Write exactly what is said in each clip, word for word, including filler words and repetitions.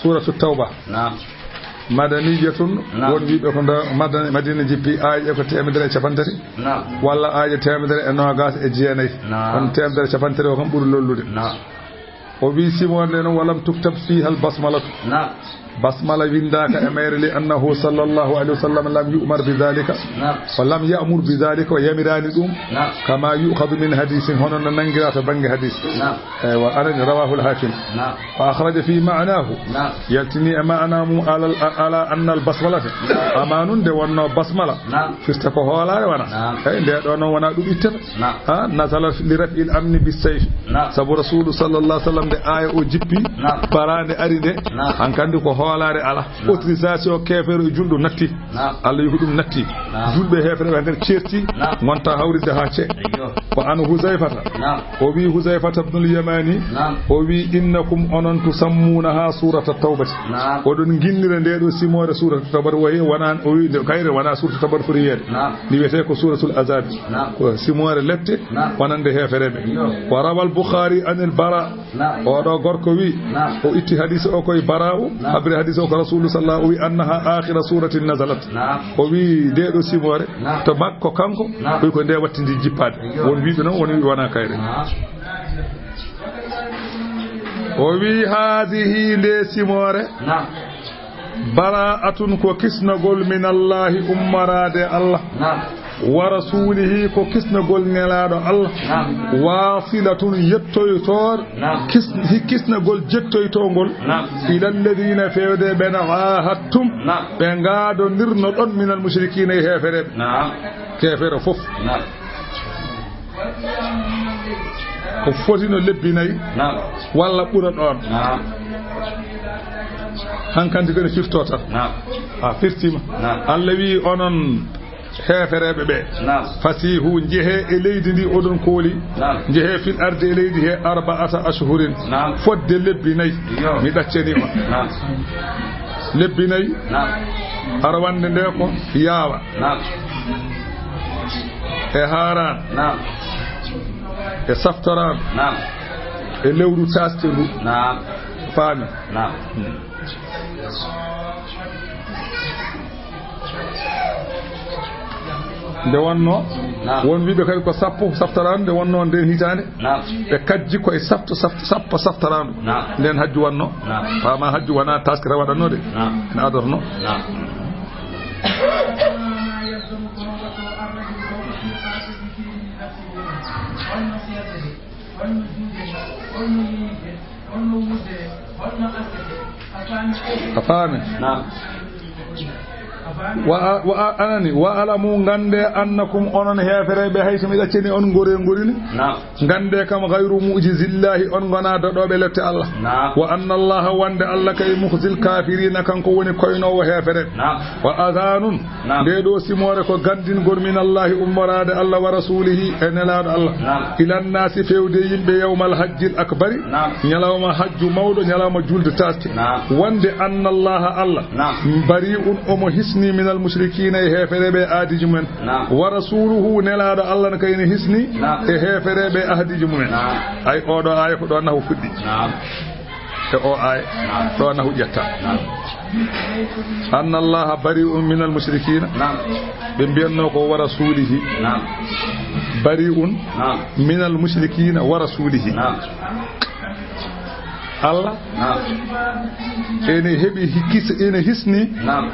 Suuratu Tawba. Naam. Madaniyatun, naam, won wiiɓe ko ndo Madina, Madina jippi, aaye ko teemedere e cappanɗe tati. Naam. Walla aaye teemedere e noogaas e jeenayi. Naam. Kono teemedere e cappanɗe tati o kam ɓuri lollude. Naam. O wii simoore nde noon, "Walam tuktab fiiha al basmalatu." Naam. Basmala winndaaka e mayre, "li annahu sallallahu alayhi wa sallam lam yu'mar bi dhalika." Naam. Wa lam ya'mur bi dhalika, o yamiraani ɗum. Naam. Kama yu'khadhu min hadisin, hono no nanngiraa to bannge hadis. Naam. Eywa, anani, rawahul Hakim. Naam. Wa akhraja fi ma'nahu. Naam. Yaltini e ma'na mum ala, ala anna al basmalata. Naam. Amma nun nde wonno basmala. Naam. Firta ko hoolaare wona. Naam. Hey, nde ɗo noon wona ɗum ittata. Naam. Ha, nazala li raf'il amni bis sayf. Naam. Sabu Rasulu sallallahu alaihi wasallam nde aaya o jippi, naam, baraande ari nde, naam, hankandi ko hoolaare ala. Naam. Autorisation keefeero e julɗo natti. Naam. Allah wi ko ɗum natti. Naam. Julɓe heefere ɓe hankadi ceerti, naam, ngonta hawride haa ce. Ayyo. Ko an Huzayfata. Naam. O wi Huzayfata ibnul Yamani. Naam. O wi innakum onon tusammunaha surata tawbati. Naam. Oɗon ginnira nde ɗo simoore surata tawbati. O wi wona, o wi nde kayre wona surata tawbati foti wiyeede. Naam. Ndi wiyetee ko suratul azabi. Naam. Ko simoore lepte, naam, wonande heefereɓe. Yo. Wa rawal Bukhari anil Bara. Naam. Oɗo gorko wi, naam, o itti hadis o koye Bara'u, naam, habri hadis o ko Rasulu sallallahu, o wi annaha akhira suratin nazalat. Naam. O wi nde ɗo simoore, naam, to makko kanko, naam, o wi ko nde watti ndi jippaade. Yo. Won wiiɓe noon, won wiiɓe wona kayre. Naam. O wi haadihi nde simoore. Naam. Bara'atun ko kisnagol min Allahi ummoraade Allah. Naam. Wa rasulihi ko kisnagol nelaaɗo Allah. Naam. Wasilatun yettoytoor. Naam. Kis-, hi-, kisnagol jettoytoongol. Naam. Ila alladhina feewde ɓen ahadtum. Naam. Ɓe ngaadondirno ɗon minal mushrikina e heefereɓe. Naam. Keefeero fof. Naam. Ko foti no lebbi nayi. Naam. Walla ɓura ɗoon. Naam. Hankandi ko ene firto tan. Naam. A firtima. Naam. Allah wi onon heefereɓe ɓe. Naam. Fasihu, njehe e leydi ndi oɗon kooli. Naam. Njehe fil ardi e leydi he arba'ata ashhurin. Naam. Fodde lebbi nayi. Yo. Mi ɗaccani on. Naam. Lebbi nayi. Naam. Arwande nde ko yaawa. Naam. E haaraan. Naam. E saftoraan. Naam. E lewru taaske ndu. Naam. Faami. Naam. Hmm. Nde wonno, naam, won wiiɓe kadi ko sappo saftoraan, nde wonno nden hitaande. Naam. Ɓe kajji koye safto, safto, sappo saftoraandu. Naam. Nden hajju wonno. Naam. Faama hajju wona taskere waɗanno de. Naam. Ne adorno. Naam. A faami? Naam. Wa, wa, anani, wa alamu, ngannde, annakum, onon heefereɓe, hay so mi ɗaccani on ngore ngorini. Naam. Ngannde kam, ghayru mu'jizillahi, on ngona doɗoɓe lepte Allah. Naam. Wa anna Allaha, wonde Allah kay, mukhzil kafirina, kanko woni koynoowo heefereɓe. Naam. Wa adhanun, naam, nde ɗo simoore ko gandingol min Allahi ummoraade Allah wa rasulihi e nelaaɗo Allah. Naam. Ilan naasi fewde yimɓe yawmal hajjil akbari. Naam. Ñalawma hajju mawɗo, ñalawma julde taaske. Naam. Wonde anna Allaha Allah. Naam. Bari'un omo hisni minal mushrikina e heefereɓe aadiji mumen. Naam. Wa rasuluhu nelaaɗo Allah ne kayne hisni. Naam. E heefereɓe ahdiji mumen. Naam. Ay oɗo aaya ko ɗo nahu fuɗɗi. Naam. E o aaya. Naam. Ɗo nahu ƴetta. Naam. Anna Allaha bari'un minal mushrikina. Naam. Ɓe mbiyatno ko wa rasulihi. Naam. Bari'un. Naam. Minal mushrikina wa rasulihi. Naam. Allah. Naam. Ene heɓi hi-, kis-, ene hisni. Naam.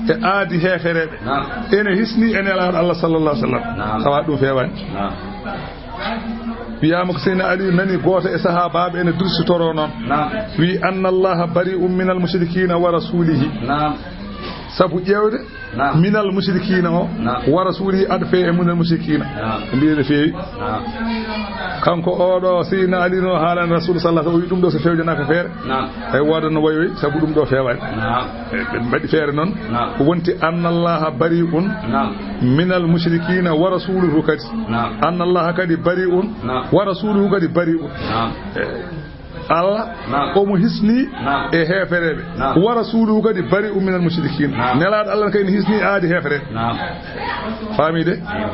E aadi heefereɓe. Naam. Ene hisni e nelaaɗo Allah sallallahu alaihi wasallam. Naam. Tawa ɗum feewani. Naam. Wiyaama ko Seydina Aliyu nani gooto e sahaabaaɓe ene dursitoro noon. Naam. Wi, "Anna Allaha bari'un minal mushrikina wa rasulihi." Naam. Sabu ƴeewde, naam, minal mushrikina o, naam, wa rasulihi, aɗa feewi e minal mushrikina. Naam. Ɓe mbiyi ene feewi. Naam. Kanko oɗo Seydina Ali no haalani Rasul sallallahu alaihi wasallam, o wi ɗum ɗo so fewjanaka feere. Naam. Ay, wooda no wayi wayi, sabu ɗum ɗo feewaani. Naam. E, ɓe mbaɗi feere noon. Naam. Ko wonti, "Anna Allaha bari'un, naam, minal mushrikina wa rasuluhu kadi." Naam. "Anna Allaha kadi bari'un, naam, wa rasuluhu kadi bari'un." Naam. E, Allah, naam, omo hisni, naam, e heefereɓe. Naam. "Wa rasuluhu kadi bari'un minal mushrikina." Naam. Nelaaɗo Allah kadi ne hisni aadi heefereɓe. Naam. Faami de? Naam.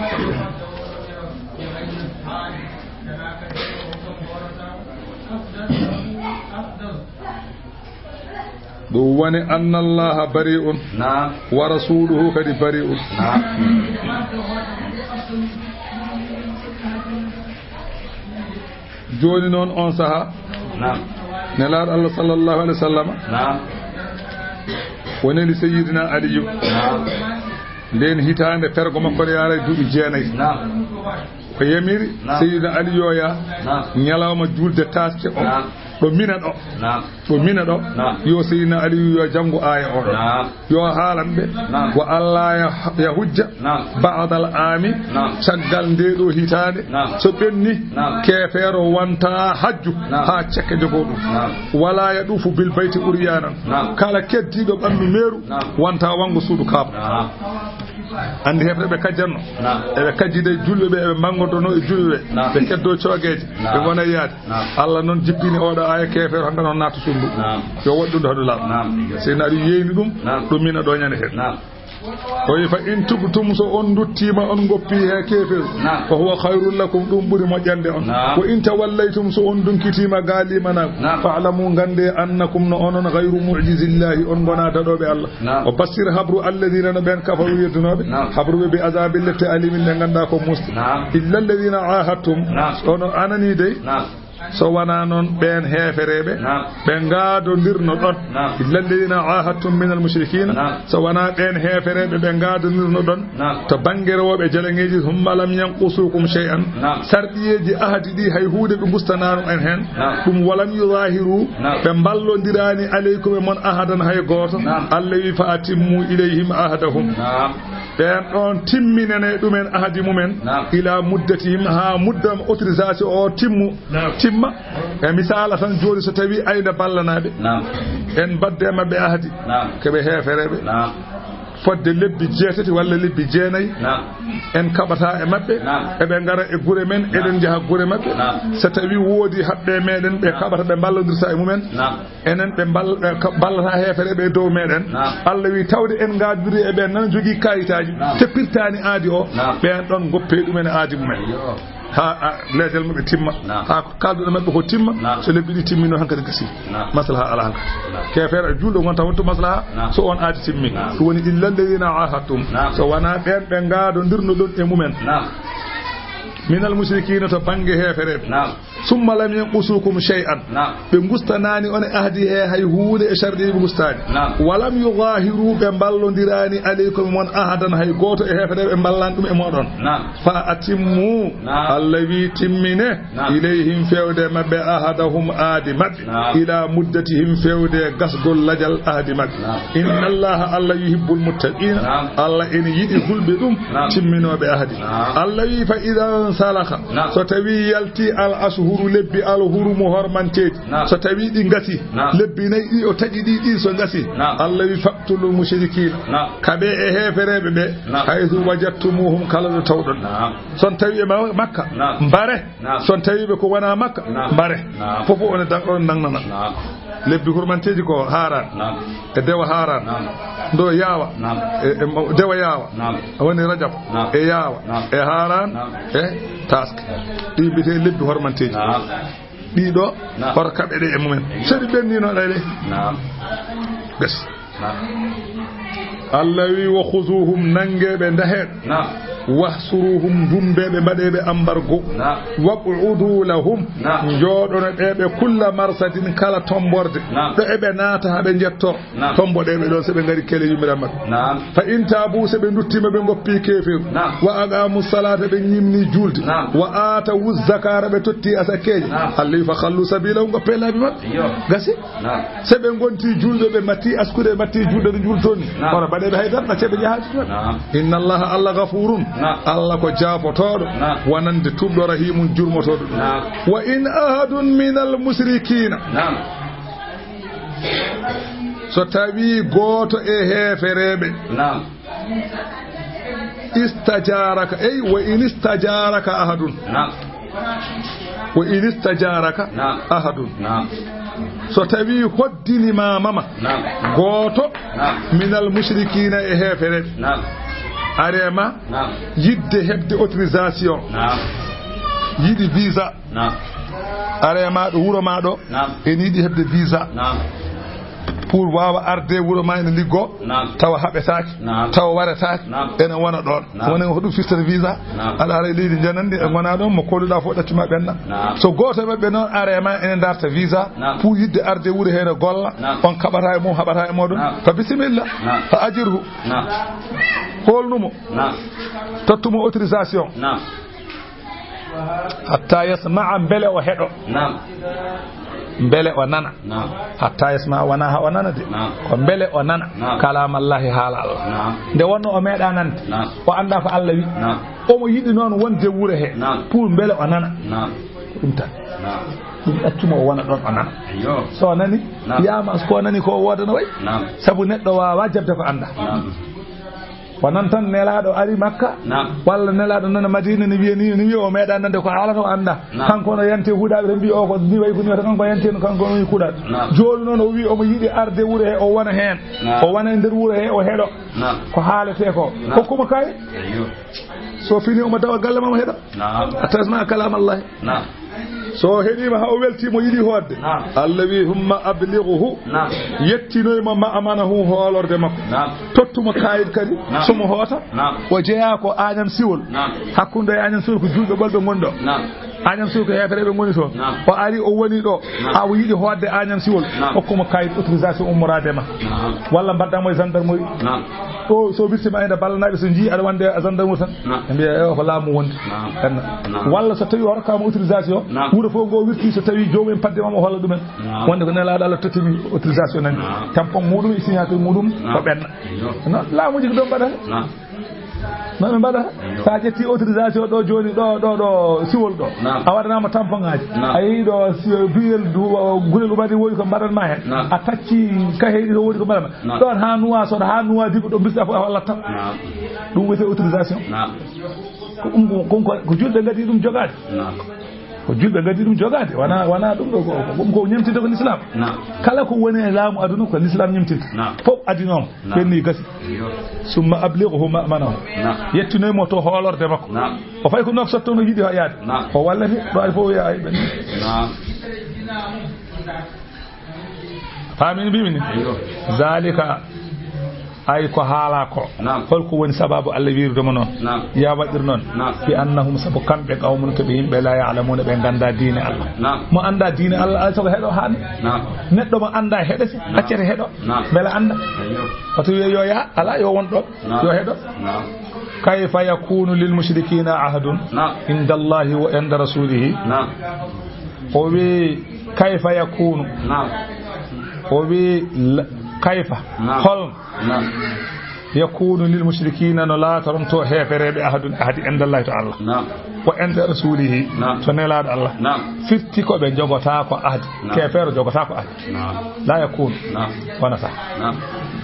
Ɗum woni anna Allaha bari'un. Naam. Wa rasuluhu kadi bari'un. Naam. Jooni noon on saha. Naam. Nelaaɗo Allah sallallahu alaihi wa sallam. Naam. O neli Sayyidina Aliyu. Naam. Nden hitaande pergo makko ne yaara e duuɓi jeenayi. Naam. O yamiri Naam. Sayyidina Ali yo yaa Naam. ñalawma julde taaske o Naam. ɗo Mina ɗo. Naam. Ɗo Mina ɗo. Naam. Yo Sayyidina Ali yo janngu aaya o ɗo. Naam. Yo haalan ɓe. Naam. Wa Allah ya, ya hujja. Naam. Ba'dal aami. Naam. Caggal nde ɗo hitaande. Naam. So ɓenni. Naam. Keefeero wonta hajju. Naam. Haa cekke jogoo ɗum. Naam. Wala ya ɗuufu bil bayti uryanan. Naam. Kala keddiiɗo ɓanndu meeru. Naam. Wonta wanngo suudu Kaaba. Naam. Anndi heɓre ɓe kajjanno. Naam. Eɓe kajjida e julɓe ɓe, eɓe manngodono e julɓe ɓe. Naam. Ɓe keddo coogeeje. Naam. Ɓe ngona yaade. Naam. Allah noon jippini oɗo aaya keefeero hannga noon naata suudu. Naam. Yo waɗ ɗum ɗo haɗu laaɓa. Naam. Seyna aɗa yeeyni ɗum. Naam. Ɗum mina ɗo ñande heen. Naam. O wi fa in tubtum, so on nduttiima on ngoppi he keefeero. Naam. Fa huwa khayrun lakum, ɗum ɓuri moƴƴande on. Naam. Wa in tawallaytum, so on dunkitiima ga limanaagu. Naam. Fa'lamu, nganndee, annakum, no onon, ghayru mu'jizillahi, on ngonaa daɗooɓe Allah. Naam. Wa bassir, habru, alladhina, no ɓeen, kafaru, yeddunooɓe. Naam. Habru ɓe bi azabin, lette, alimin, ɗe nganndaa ko muusde. Naam. Illa alladhina ahadtum. Naam. Ono anani dey. Naam. So wonaa noon ɓeen heefereeɓe. Naam. Ɓe ngaadondirno ɗon. Naam. Illa alladhina ahadtum min al mushrikina. Naam. So wonaa ɓeen heefereeɓe ɓe ngaadondirno ɗon. Naam. To bannge rewooɓe jalaŋeeji, humma lam yanqusukum shay'an. Naam. Sarɗiyeeji ahadi ɗi hay huunde ɓe ngustanaano en heen. Naam. Ɗum walam yuzahiru, Naam. ɓe mballondiraani aleykum e mon ahadan hay gooto. Naam. Allah wi fa atimmu ilayhim ahadahum. Naam. Ɓeen ɗoon timminane ɗumen ahadi mumen. Naam. Ila muddatihim, haa mudda autorisation o timmu. Naam. Timma. E misaala tan jooni so tawi ayna ballanaaɓe. Naam. En mbadde maɓɓe ahadi. Naam. Ko ɓe heefereeɓe. Naam. Fodde lebbi jeetati walla lebbi jeenayi. Naam. En kaɓata e maɓɓe. Naam. Eɓe ngara e gure men, Naam. eɗen njaha gure maɓɓe. Naam. So tawi woodi haɓɓe meɗen ɓe Naam. kaɓata ɓe mballondirta e mumen. Naam. Enen ɓe mbal-, ɓe ka-, mballata heefereeɓe e dow meɗen. Naam. Allah wi tawde en ngaadiri e ɓe nan jogii kayitaaji. Naam. Te pirtaani aadi o. Naam. Ɓeen ɗon ngoppe ɗumen e aadi mumen. Yo. Ha, a, leedel maɓɓe timma. Naam. Ha ko kalduɗo maɓɓe ko timma. Naam. So lebbi ɗi timmino hankadi gasi. Naam. Maslaha ala hankadi. Naam. Keefeero e julɗo ngon taw wonto maslaha. Naam. So on aadi timmi. Naam. Ɗum woni illa alladhina ahadtum. Naam. So wonaa ɓeen ɓe ngaadondirno ɗon e mumen. Naam. Minal mushrikina to bannge heefereeɓe. Naam. Summa lam yanqusukum shay'an. Naam. Ɓe ngustanaani on e ahdi he hay huunde e sharɗi ɓe ngustaani. Naam. Walam yuzahiru ɓe mballondiraani aleykum mon ahadan hay gooto e heefereeɓe ɓe mballan ɗum e moɗon. Naam. Fa atimmu. Naam. Allah wi timmine. Naam. Ilayhim fewde maɓɓe ahadahum aadi maɓɓe. Naam. Ila muddatihim fewde gasgol lajal ahdi maɓɓe. Naam. Inna Allaha Allah yuhibbul muttaqina. Naam. Allah ene yiɗi hulɓe ɗum Naam. timminooɓe ahdi. Naam. Allah wi fa idan salaka. Naam. So tawi yalti al ashhuru lebbi al hurumu hormanteeji. Naam. So tawi ɗi ngasi. Naam. Lebbi nayi ɗi o taƴi ɗi ɗi so ngasi. Naam. Allah wi faqtulul mushrikina. Naam. Kaɓe e heefereeɓe ɓe. Naam. Haythu wajadtumuhum kala ɗo tawɗon. Naam. Son tawi e ma-, Makka. Naam. Mbare. Naam. Son tawi ɓe ko wona Makka. Naam. Mbare. Naam. Fof on dan-, on nangnana. Naam. Lebbi hurmanteeji ko Haaran. Naam. E Dewa Haaran. Naam. Ndo Yaawa. Naam. E, e ma-, Dewa Yaawa. Naam. A woni Rajab. Naam. E Yaawa. Naam. E Haaran. Naam. E Taaske. Ɗi mbiyetee lebbi hormanteeji. Naam. Ɗiɗo, Naam. Hoto kaɓe ɗe e mumen. So ɗi ɓenniino ɗe le. Naam. Gasi. Naam. Allah wi, "Wa khuzuhum, nangee ɓe, ndahee ɓe. Naam. Wahsuruhum, ndumbee ɓe, mbaɗee ɓe ambargo. Naam. Waq'udu lahum, Naam. njooɗonee ɓe kulla marsadin, kala tomborde. Naam. Ɗo eɓe naata haa ɓe njetto. Naam. Tomboɗee ɓe ɗon, so ɓe ngari kele yumira maɓɓe. Naam. Fa in taabu, so ɓe nduttiima, ɓe ngoppi keefeeru. Naam. Wa aqamu salata, ɓe ñimni julde. Naam. Wa aatawu zakata, ɓe totti asakkeeje. Naam. Allah wi, fa khallu sabilahum, ngoppee laabi maɓɓe." Iyo. Gasi. Naam. So ɓe ngonti julɓe, ɓe matti askude, ɓe matti julde, ɓe jultoni. Naam. Kono mbaɗee ɓe haydara, ɗaccee ɓe njaha. Naam. Inna Allaha, Allah, ghafurun. Naam. Allah ko jaafotooɗo, Naam. wonande tuubɗo, rahimun, jurmotooɗo ɗum. Naam. Wa in ahadun minal mushrikina. Naam. So tawi gooto e heefereeɓe. Naam. Istajaraka, ey, wa in istajaraka ahadun. Naam. Wa in istajaraka Naam. ahadun. Naam. So tawi hoddini ma mama Naam. gooto Naam. minal mushrikina e heefereeɓe. Naam. Are ma Naam. yiɗde heɓde autorisation. Naam. Yiɗi visa. Naam. Are ma ɗo wuro ma ɗo. Naam. En yiɗi heɓde visa. Naam. pour waawa arde wuro ma ene liggo, naam, tawa haɓetaaki, naam, tawa waretaaki, naam, ene wona ɗoon. Naam. Woni ko ɗum firtata visa. Naam. Aɗa ara e leydi njananndi, e ngona ɗoon, mo kooluɗaa fof ɗaccu ma ɓenna. Naam. So gooto e maɓɓe noon are ma ene darta visa, naam, pour yiɗde arde wuro hee ne golla, naam, on kaɓata e mum, haɓata e mooɗon, naam, ko bisimilla. Naam. Fa ajirhu. Naam. Hoolnu mo. Naam. Tottu mo autorisation. Naam. Hatta yasma'a, mbele o heɗo. Naam. Mbele o nana. Naam. Hatta yasma'a, wona ha o nana de. Naam. Ko mbele o nana. Naam. Kalaamallahi, haala Allah. Naam. Nde wonno o meeɗa nande. Naam. O annda ko Allah wi. Naam. Omo yiɗi noon wonde wuro he. Naam. Pour mbele o nana. Naam. Ko ɗum tan. Naam. Ɗum ɗaccu mo o wona ɗoon o nana. Ayyo. So o nani, naam, wiyama ko nani ko woodana way. Naam. Sabu neɗɗo waawa jaɓde ko annda. Naam. Wonan tan nelaaɗo ari Makka, naam, walla nelaaɗo nana Madina ne wiya ni, ne wiya o meeɗa nande ko haalata o annda. Naam. Kanko no yante huɗaaɓe tan mbi o ko ni way ko ni wata, kanko yante no kanko no kuɗaaɗo. Naam. Jooni noon o wi omo yiɗi arde wuro he o wona heen. Naam. O wona e nder wuro he o heɗo. Naam. Ko haalete ko. Naam. Hokkuma kay. Ayyo. So fini omo dawa galle ma mo heɗo. Naam. Attachement à kalam Allah. Naam. So o heɗiima haa o weltiima, o yiɗi hootde. Naam. Allah wi, "Humma ablighuhu." Naam. Yettinoy mo ma'manahu, hoolorde makko. Naam. Tottu mo kaayit kadi, naam, so mo hoota. Naam. O jeyaa ko Agnam Siwol. Naam. Hakkunde e Agnam Siwol ko juulɓe ɓolɓe ngoni ɗo. Naam. Agnam Siwol ko heefereɓe ngoni toon. Naam. O ari, o woni ɗo. Naam. A o yiɗi hootde Agnam Siwol. Naam. Hokkuma kaayit autorisation ummoraade ma. Naam. Walla mbaɗɗaa mo e gendarmerie. Naam. O, so wirtima ene ballanaaɓe, so njii aɗa wonde a gendarme tan. Naam. Ɓe mbiya, "Ewa, ko laamu wonde." Naam. Enna. Naam. Walla so tawi o rokkaama autorisation, naam, wuro fof ngo wirti, so tawi joomum en padde ma, o holla ɗumen. Naam. Wonde ko nelaaɗo Allah tottini autorisation nani. Naam. Tampon muɗum e signature muɗum, naam, ko ɓenna. Iyo. Noon laamuji ko ɗon mbaɗata. Naam. Noon ɓe mbaɗata. Iyo. So a ƴetti autorisation ɗo jooni, ɗo, ɗo, ɗo Siwol ɗo. Naam. A waɗanaama tampon ŋaaji. Naam. A yehi ɗo si-, biyel du-, o, gurel umani woodi ko mbaɗan ma heen. Naam. A tacci kaheeji ɗo woodi ko mbaɗan ma. Naam. Ɗoon haa Nuwaasoot, haa Nuwaadibu ɗo mbirta fof a wallat tan. Naam. Ɗum wiyetee autorisation. Naam. Ko ɗum, ko, ko, ko julɓe ngaddi ɗum jogaade. Naam. Ko julɓe ngaddi ɗum jogaade. Wona, wona ɗum ɗo, ko, ko ɗum ko ñemtinde ko l'islam. Naam. Kala ko woni e laamu aduna ko l'islam ñemtinta. Naam. Fof adinooma. Naam. Ɓenni gasi. Iyo. Summa ablighuhu ma'manahu. Naam. Yettinoy mo to hoolorde makko. Naam. O fayi ko Nouakchott toon o yiɗi yaade. Naam. O wallete ɗo ari fof wiya ay ɓenni. Naam. Faamini mbimi ni? Iyo. Zalika, ay ko haala ko. Naam. Holko woni sababu Allah wiirude mo noon? Naam. Ya waɗir noon. Naam. Bi annahum, sabu kamɓe, qawmun, ko ɓe yimɓe, la ya'lamuna, ɓe ngannda diine Allah. Naam. Mo annda diine Allah, alaa sago heɗo haani. Naam. Neɗɗo mo annda heɗo si, naam, accete heɗo. Naam. Mbela annda. Iyo. Wata wiye yo yaa, alaa yo won ɗo. Naam. Yo heɗo. Naam. Kayfa yakunu lil mushrikina ahdun, naam, inda Allahi wa inda rasulihi? Naam. O wi, "Kayfa yakunu?" Naam. O wi, la-, "Kayfa?" Naam. Hol? Naam. "Yakunu lil mushrikina, no laatoronto heefereɓe, ahadun, ahadi, inda Allahi, to Allah. Naam. Wa inda rasulihi, naam, to nelaaɗo Allah." Naam. Firti ko ɓe jogota ko ahadi. Naam. Keefeero jogota ko ahadi. Naam. La yakunu. Naam. Wonata. Naam.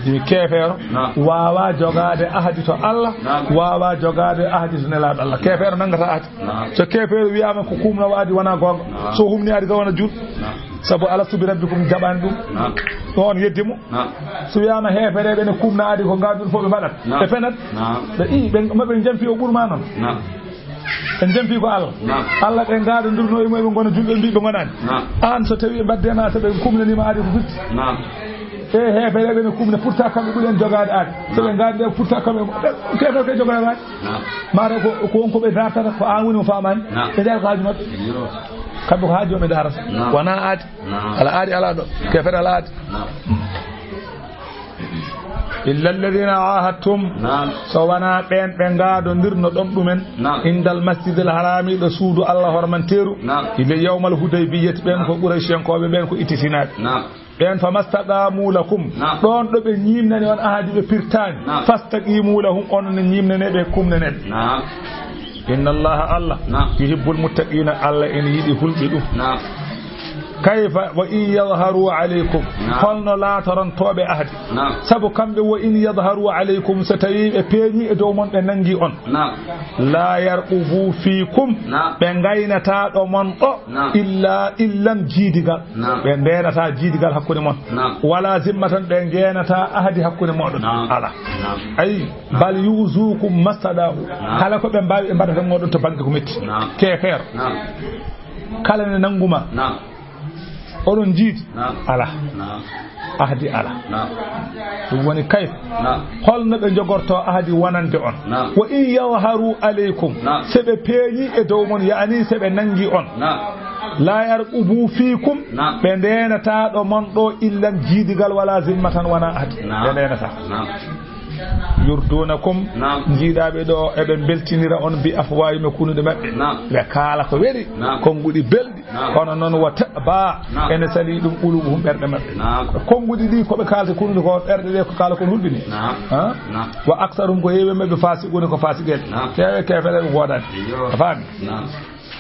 Jimi keefeero, naam, waawa jogaade ahadi to Allah, naam, waawa jogaade ahadi to nelaaɗo Allah. Keefeero nanngata ahadi. Naam. So keefeero wiyaama ko kumno ahadi wona goonga. Naam. So humni ahadi ka wona jul. Naam. Sabu alastu bi rabbikum jaɓaani ɗum. Naam. Ɗoon yeddi mo. Naam. So wiyaama heefereɓe ne kumna ahadi ko ngaɗun fof ɓe mbaɗat. Naam. Ɓe fenat. Naam. Ɓe i, ɓe, maɓe jampi o ɓurma noon. Naam. En jampi ko Allah. Naam. Allah ɓe ngaadondirno e mumen ɓe ngona julɓe mbi ɓe ngonaani. Naam. Aan so tawi ɓe mbaddema so ɓe kumnanima ahadi ko firti. Naam. E heefereɓe ne kumna pourtant kamɓe ɓuri en jogaade ahadi. So ɓe ngaadi nde pourtant kamɓe ɓe keefeero ke jogaade ahadi. Naam. Mara ko, ko won ko ɓe dartata ko aan woni mo faamaani. Naam. Ɓe ndaara ko haaju maɓɓe. Iyo. Kamɓe ko haaju maɓɓe ndaarata. Naam. Wona ahadi. Naam. Alaa ahadi alaa ɗo. Naam. Keefeero alaa ahadi. Naam. Illa alladhina ahadtum. Naam. So wonaa ɓeen ɓe ngaadondirno ɗon ɗumen. Naam. Indal masjidil harami, ɗo suudu Allah hormanteeru. Naam. Ila yawmal Hudaybiyyati, ɓeen ko Qurayshiyankooɓe, ɓeen ko ittitinaaɓe. Naam. Ɓeen famastaqamu lakum. Naam. Ɗoon ɗo ɓe ñiimnani on ahadi ɓe pirtaani. Naam. Fastaqimu lahum, on ne ñiimnane ɓe, kumnane ɓe. Naam. Inna Allaha, Allah, naam, yuhibbul muttaqina, Allah ene yiɗi hulɓe ɗum. Naam. Kayfa wa in yadharu alaykum? Naam. Holno laatorantooɓe ahdi? Naam. Sabu kamɓe, wa in yadharu alaykum, so tawii ɓe peeñii e dow mon, ɓe nanngi on. Naam. La yarqubu fiikum, naam, ɓe ngaynataa ɗo mon ɗo, naam, illa, illan jiidigal. Naam. Ɓe ndeenataa jiidigal hakkunde mon. Naam. Wala zimmatan, ɓe ngeenataa ahdi hakkunde mooɗon. Naam. Alaa. Naam. Ayi, bal yuzukum mastada'u. Naam. Kala ko ɓe mbaawi, ɓe mbaɗata mooɗon to bannge ko metti. Naam. Keefeero. Naam. Kala ne nannguma. Naam. Oɗon njiidi? Naam. Alaa. Naam. Ahdi ala. Naam. Ɗum woni kayfa. Naam. Holno ɓe jogorto ahdi wonande on? Naam. Wa in yadharu alaykum. Naam. Se ɓe peeñi e dow mon, yaani se ɓe nangi on. Naam. La yarqubu fiikum. Naam. Ɓe ndeenata ɗo mon ɗo illan jiidigal wala zimmatan wona ahdi. Naam. Ɓe ndeenata. Naam. Yurdunakum. Naam. Njiiɗaaɓe ɗo eɓe mbeltinira on bi afwaahim e kunuɗe maɓɓe. Naam. Ɓe kaala ko weli. Naam. Konnguɗi belɗi. Naam. Kono noon, wa ta'ba, naam, ene salii ɗum quluubuhum, ɓerɗe maɓɓe. Naam. Konnguɗi ɗi ko ɓe kaalata, kunnuɗe ko ɓerɗe ɗe ko kaala ko hulɓini. Naam. Ha? Naam. Wa aksaruhum, ko heewi maɓɓe, faasiquuna, ko faasiqeeɓe. Naam. Keewe keefeere ɓe goodaani. Iyo. A faami? Naam.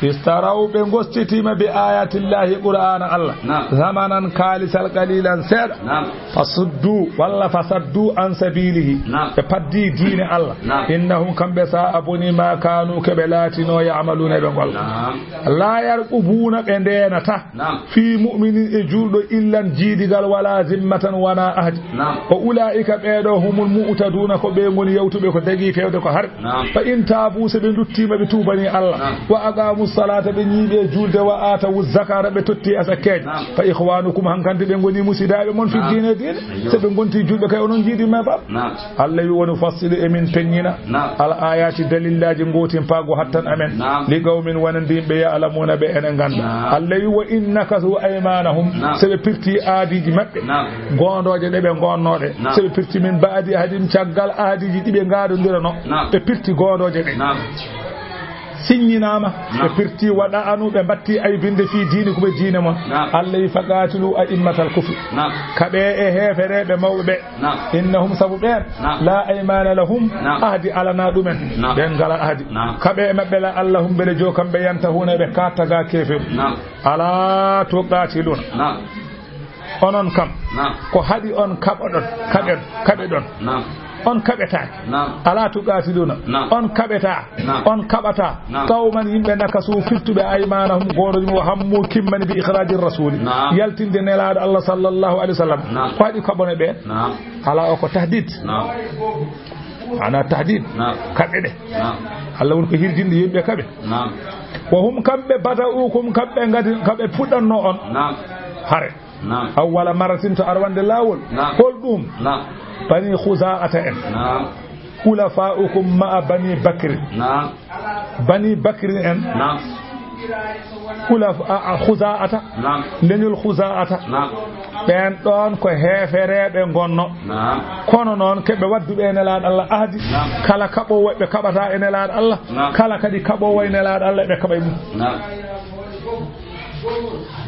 Istaraw, ɓe gostitiima bi ayatillahi, Qur'aana Allah. Naam. Zamanan, kaalisal, qalilan, seeɗa. Naam. Fasuddu, walla fasaddu an sabilihi. Naam. Ɓe paddi diine Allah. Naam. Innahum, kamɓe, sa'a, boni, ma kanu, ke ɓe laatino, ya'maluna, ɓe golla. Naam. La yarqubuna, ɓe ndeenata. Naam. Fi mu'minin, e juulɗo, illan, jiidigal, wala zimmatan, wona ahdi. Naam. Wa ula'ika, ɓeeɗo, humul mu'taduna, ko ɓe ngoni yawtuɓe ko dagii fewde ko harɓe. Naam. Fa in taabu, so ɓe nduttiima, ɓe tuubanii Allah. Naam. Wa aqamu salata, ɓe ñiiɓe juulde, wa aatawu zakata, ɓe totti asakkeeje. Naam. Fa ikhwanukum, hankadi ɓe ngoni musidaaɓe mon fi, naam, diine, diine. Ayyo. So ɓe ngonti juulɓe kay, onon njiidi ma bab. Naam. Allah wi, wa nufassilu, emin peññina. Naam. Al ayati, dalillaaji, ngootin paago hattan amen. Naam. Li qawmin, wonande yimɓe, ya'lamuna, ɓe ene ngannda. Naam. Allah wi, wa in nakasu aymanahum. Naam. So ɓe pirti aadiiji maɓɓe. Naam. Goondooje ɗe ɓe goonnoɗe. Naam. So ɓe pirti min ba'di ahdihim, caggal aadiiji ɗi ɓe ngaadondirano. Naam. Ɓe pirti goondooje ɗe. Naam. Siññinaama. Naam. Ɓe pirti, wa da'anu, ɓe mbatti aybinde fi diinikum, e diine mon. Naam. Allah wi, faqatilu a'immatal kufri. Naam. Kaɓe e heefereeɓe mawɓe ɓe. Naam. Innahum, sabu ɓeen. Naam. La aymana lahum. Naam. Ahdi alana ɗumen. Naam. Ɓeen ngala ahdi. Naam. Kaɓe e maɓɓe, la allahum, mbele jo kamɓe, yantahuna, ɓe kattaga keefeeru. Naam. Ala tuqatiluna. Naam. Onon kam, naam, ko haɗi on kaɓoɗon, kaɓen, kaɓeɗon. Naam. On kaɓetaake. Naam. Ala tuqatiluna. Naam. On kaɓeta. Naam. On kaɓata. Naam. Qawman, yimɓe, nakasu, firtuɓe, aymanahum, goonooji mum, wa hammu, kimmani, bi ikhrajir rasuli. Naam. Yaltinde Nelaaɗo Allah sallallahu alayhi wa sallam. Naam. Ko haɗi kaɓone ɓe? Naam. Ala, o ko tahdid. Naam. Ana tahdid. Naam. Kaɓe ɗe. Naam. Allah woni ko hirjinde yimɓe kaɓe. Naam. Wa hum, kamɓe, bada'ukum, kamɓe ngadi, kamɓe puɗɗanno on. Naam. Hare. Naam. Awwala marratin, to arwande laawol. Naam. Hol ɗum? Naam. Bani Khuza'ata en. Naam. Khulafa'ukum ma'a Bani Bakri. Naam. Bani Bakri en. Naam. Khulafa-, a, a, Khuza'ata. Naam. Leñol Khuza'ata. Naam. Ɓeen ɗoon ko heefereeɓe ngonno. Naam. Kono noon, keɓe wadduɓe e Nelaaɗo Allah ahdi. Naam. Kala kaɓoowo ɓe kaɓata e Nelaaɗo Allah. Naam. Kala kadi kaɓoowo e Nelaaɗo Allah, ɓe kaɓa e mum. Naam.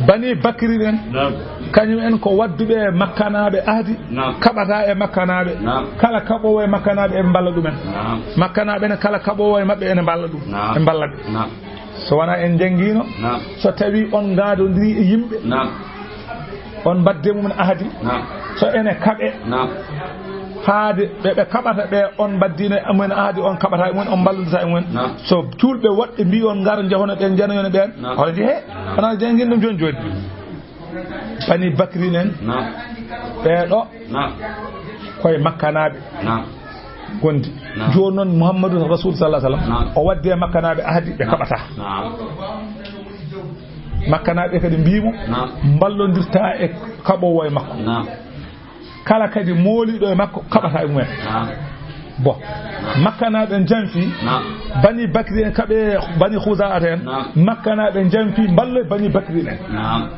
Bani Bakri en, naam, kañum en ko wadduɓe makkanaaɓe ahdi, naam, kaɓata e makkanaaɓe. Naam. Kala kaɓoowo e makkanaaɓe, eɓe mballa ɗumen. Naam. Makkanaaɓe ne, kala kaɓoowo e maɓɓe ene mballa ɗum. Naam. Ɓe mballa ɓe. Naam. So wonaa en njanngiino, naam, so tawii on ngaadondirii e yimɓe, naam, on mbaɗde mum ahdi, naam, so ene kaɓe, naam, haade ɓe, ɓe kaɓata ɓe, on mbaɗdiino e mumen ahdi, on kaɓata e mumen, on mballodata e mumen. Naam. So juulɓe woɗɓe mbii on, ngar njahono ɓeen, njanoyono ɓeen, naam, hono njehee? Naam. Wonaa jannginɗo ɗum jooni jooni. Bani Bakri en, naam, ɓee ɗo, naam, koye makkanaaɓe, naam, ngondi. Naam. Jooni noon, Muhammadu Rasul sallallahu alaihi wasallam, naam, o waddi e makkanaaɓe ahdi, ɓe, naam, kaɓata. Naam. Makkanaaɓe kadi mbii mo, naam, mballondirta e kaɓoowo e makko. Naam. Kala kadi mooliiɗo e makko, kaɓata e mumen. Naam. Bon. Naam. Makkanaaɓe en janfi, naam, Bani Bakri en kaɓe Bani Khuza'ata en. Naam. Makkanaaɓe en janfi mballo Bani Bakri en. Naam.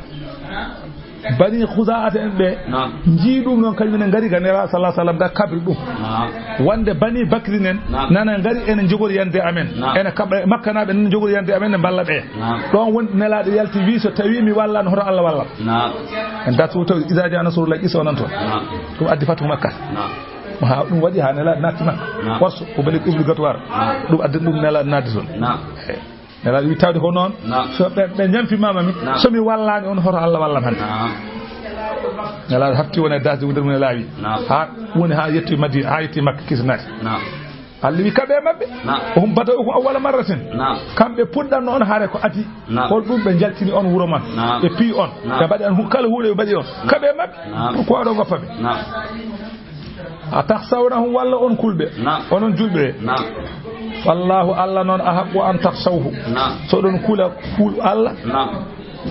Bani Khuza'ata en ɓe, naam, njii ɗum noon, kañum ene ngari ga Nelaaɗo sallallahu alaihi wasallam, ga kabri ɗum. Naam. Wonde Bani Bakri en, naam, nana ngari ene njogori yande amen. Naam. Ene kaɓa, makkanaaɓe nana njogori yande amen, ne mballa ɓe. Naam. Ɗoon woni Nelaaɗo yalti, wi, so tawii mi wallaani, hoto Allah wallam. Naam. En dartu tawi, iza jaa nasrullahi, qissa o nan toon. Naam. Ɗum addi fatu Makka. Naam. Ha ɗum waɗi ha Nelaaɗo naatti Makka. Naam. Warso, ko bele obligatoire. Naam. Ɗum addi ɗum Nelaaɗo naatti toon. Naam. Eh. Nelaaɗo wi tawde ko noon. Naam. So ɓe, ɓe janfimaama mi, naam, so mi wallaani on, hoto Allah wallam hannde. Naam. Nelaaɗo hatti woni e dasde wudere mum e laawi. Naam. Ha woni ha yetti Madina, ha yetti Makka, kisnaati. Naam. Allah wi kaɓe maɓɓe. Naam. Wa hum bada'ukum awwala marratin. Naam. Kamɓe puɗɗanno on hare ko adii. Naam. Hol ɗum ɓe njaltini on wuro mon? Naam. Ɓe piyi on. Naam. Ɓe mbaɗi on hu-, kala huunde ɓe mbaɗi on. Naam. Kaɓe maɓɓe. Naam. Pour quoi ɗo goppa ɓe? Naam. A takhshawna hum, walla on kul ɓe? Naam. Onon juulɓe ɓe. Naam. Wallahu, Allah noon, ahaqqu an takhshawhu. Naam. So ɗon kula, kul Allah. Naam.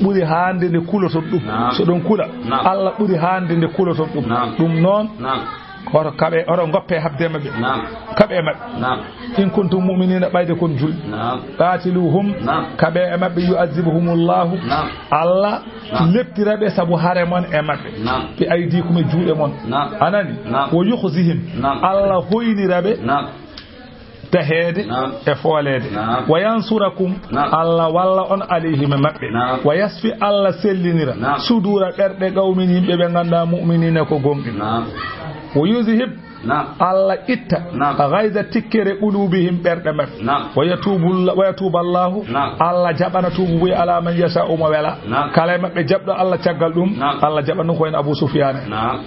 ɓuri haande nde kuloton ɗum. Naam. So ɗon kula, naam, Allah ɓuri haande nde kuloton ɗum. Naam. Ɗum noon, naam, hoto kaɓe, hoto ngoppe habde maɓɓe. Naam. Kaɓe maɓɓe. Naam. In kuntum mu'minina, ɓayde kon julɓe. Naam. Qatiluhum, naam, kaɓe e maɓɓe, yu'adhibhumullahu. Naam. Allah, naam, leptira ɓe sabu hare mon e maɓɓe. Naam. Bi aydikum, e juuɗe mon. Naam. Anani? Naam. Wa yukhzihim. Naam. Allah hoynira ɓe. Naam. Taheede, naam, e fooleede. Naam. Wa yansurakum, naam, Allah walla on alayhim e maɓɓe. Naam. Wa yasfi, Allah sellinira. Naam. Sudura, ɓerɗe, qawmin, yimɓe ɓe ngannduɗaa, mu'minina, ko gomɗinɓe. Naam. Wa yuzhib, naam, Allah itta. Naam. Ghayza, tikkere, qulubihim, ɓerɗe maɓɓe. Naam. Wa yatubu, wa yatuba Allahu, naam, Allah jaɓana tuubu buy ala man yasha'u, mo wela. Naam. Kala e maɓɓe jaɓɗo Allah caggal ɗum, naam, Allah jaɓana ɗum ko en Abu Sufyaan. Naam.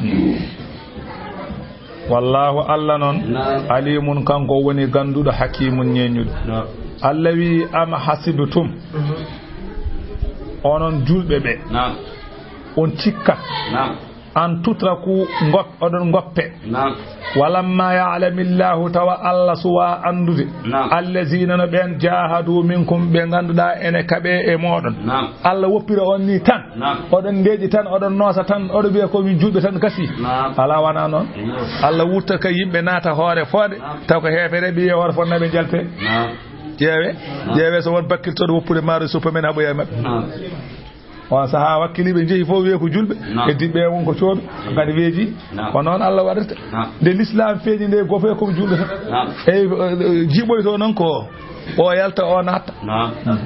Wallahu, Allah noon, naam, alimun, kanko woni gannduɗo, hakimun, ñeeñuɗo. Naam. Allah wi: "Am hasibtum," mhm, onon julɓe ɓe, naam, on cikkat, naam, "an tutraku," ngop-, oɗon ngoppe. Naam. "Walamma ya'lamillahu," tawa Allah suwa anndude. Naam. "Allazina," no ɓeen, "jahadu minkum," ɓe ngannduɗaa ene kaɓe e mooɗon. Naam. Allah woppira on ni tan. Naam. Oɗon ndeeƴi tan, oɗon noosa tan, oɗon wiya ko min julɓe tan gasi. Naam. Alaa, wonaa noon. Iyo. Allah wurta ka yimɓe naata hoore fooɗe, naam, taw ko heefereɓe, wiye hoore fonnaaɓe njalte. Naam. Ƴeewe, naam, ƴeewe so won bakkiltooɗo woppude maaro e suppame, haɓoya e maɓɓe. Naam. On sahaa wakkiliiɓe njehi fof wiye ko julɓe. Naam. Heddiiɓe won ko coodo, naam, kadi weeji. Naam. Ko noon Allah waɗirta. Naam. Nde l'islam feeñi nde, gooto fof ko julɓe tan. Naam. Eyi, eh, jiiɓoyto noon ko o yalta, o natta. Naam. Hmm.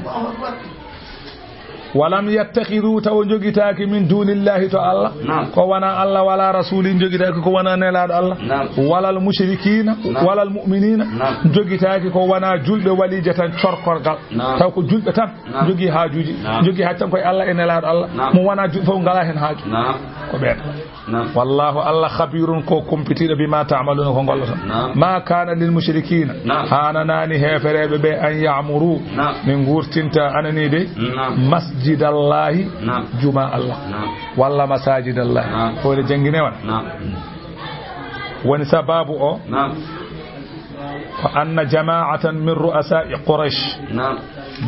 "Walam yattakhidu," taw njogitaaki, "min dunillahi," to Allah. Naam. Ko wona Allah, "wala rasuli," njogitaaki ko wona nelaaɗo Allah. Naam. "Walal mushrikina," naam, "walal mu'minina," naam, njogitaaki ko wona julɓe, "walijatan," corkorgal. Naam. Taw ko julɓe tan, naam, njogii haajuuji. Naam. Njogii haaju tan koye Allah e nelaaɗo Allah. Naam. Mo wona julɓe fof ngalaa heen haaju. Naam. Ko ɓeen. Naam. Wallahu, Allah, khabirun, ko kumpitiiɗo, bima ta'maluna, ko ngollata. Naam. Ma kana lil mushrikina. Naam. Haananaani heefereɓe ɓe, an ya'muru, naam, ɓe ngurtinta, anani de, naam, masjidallahi, naam, juma Allah. Naam. Walla masajidallahi. Naam. Ko woni janngine wan. Naam. Woni sababu o. Naam. Wa anna jama'atan min ru'asa'i Quraysh. Naam.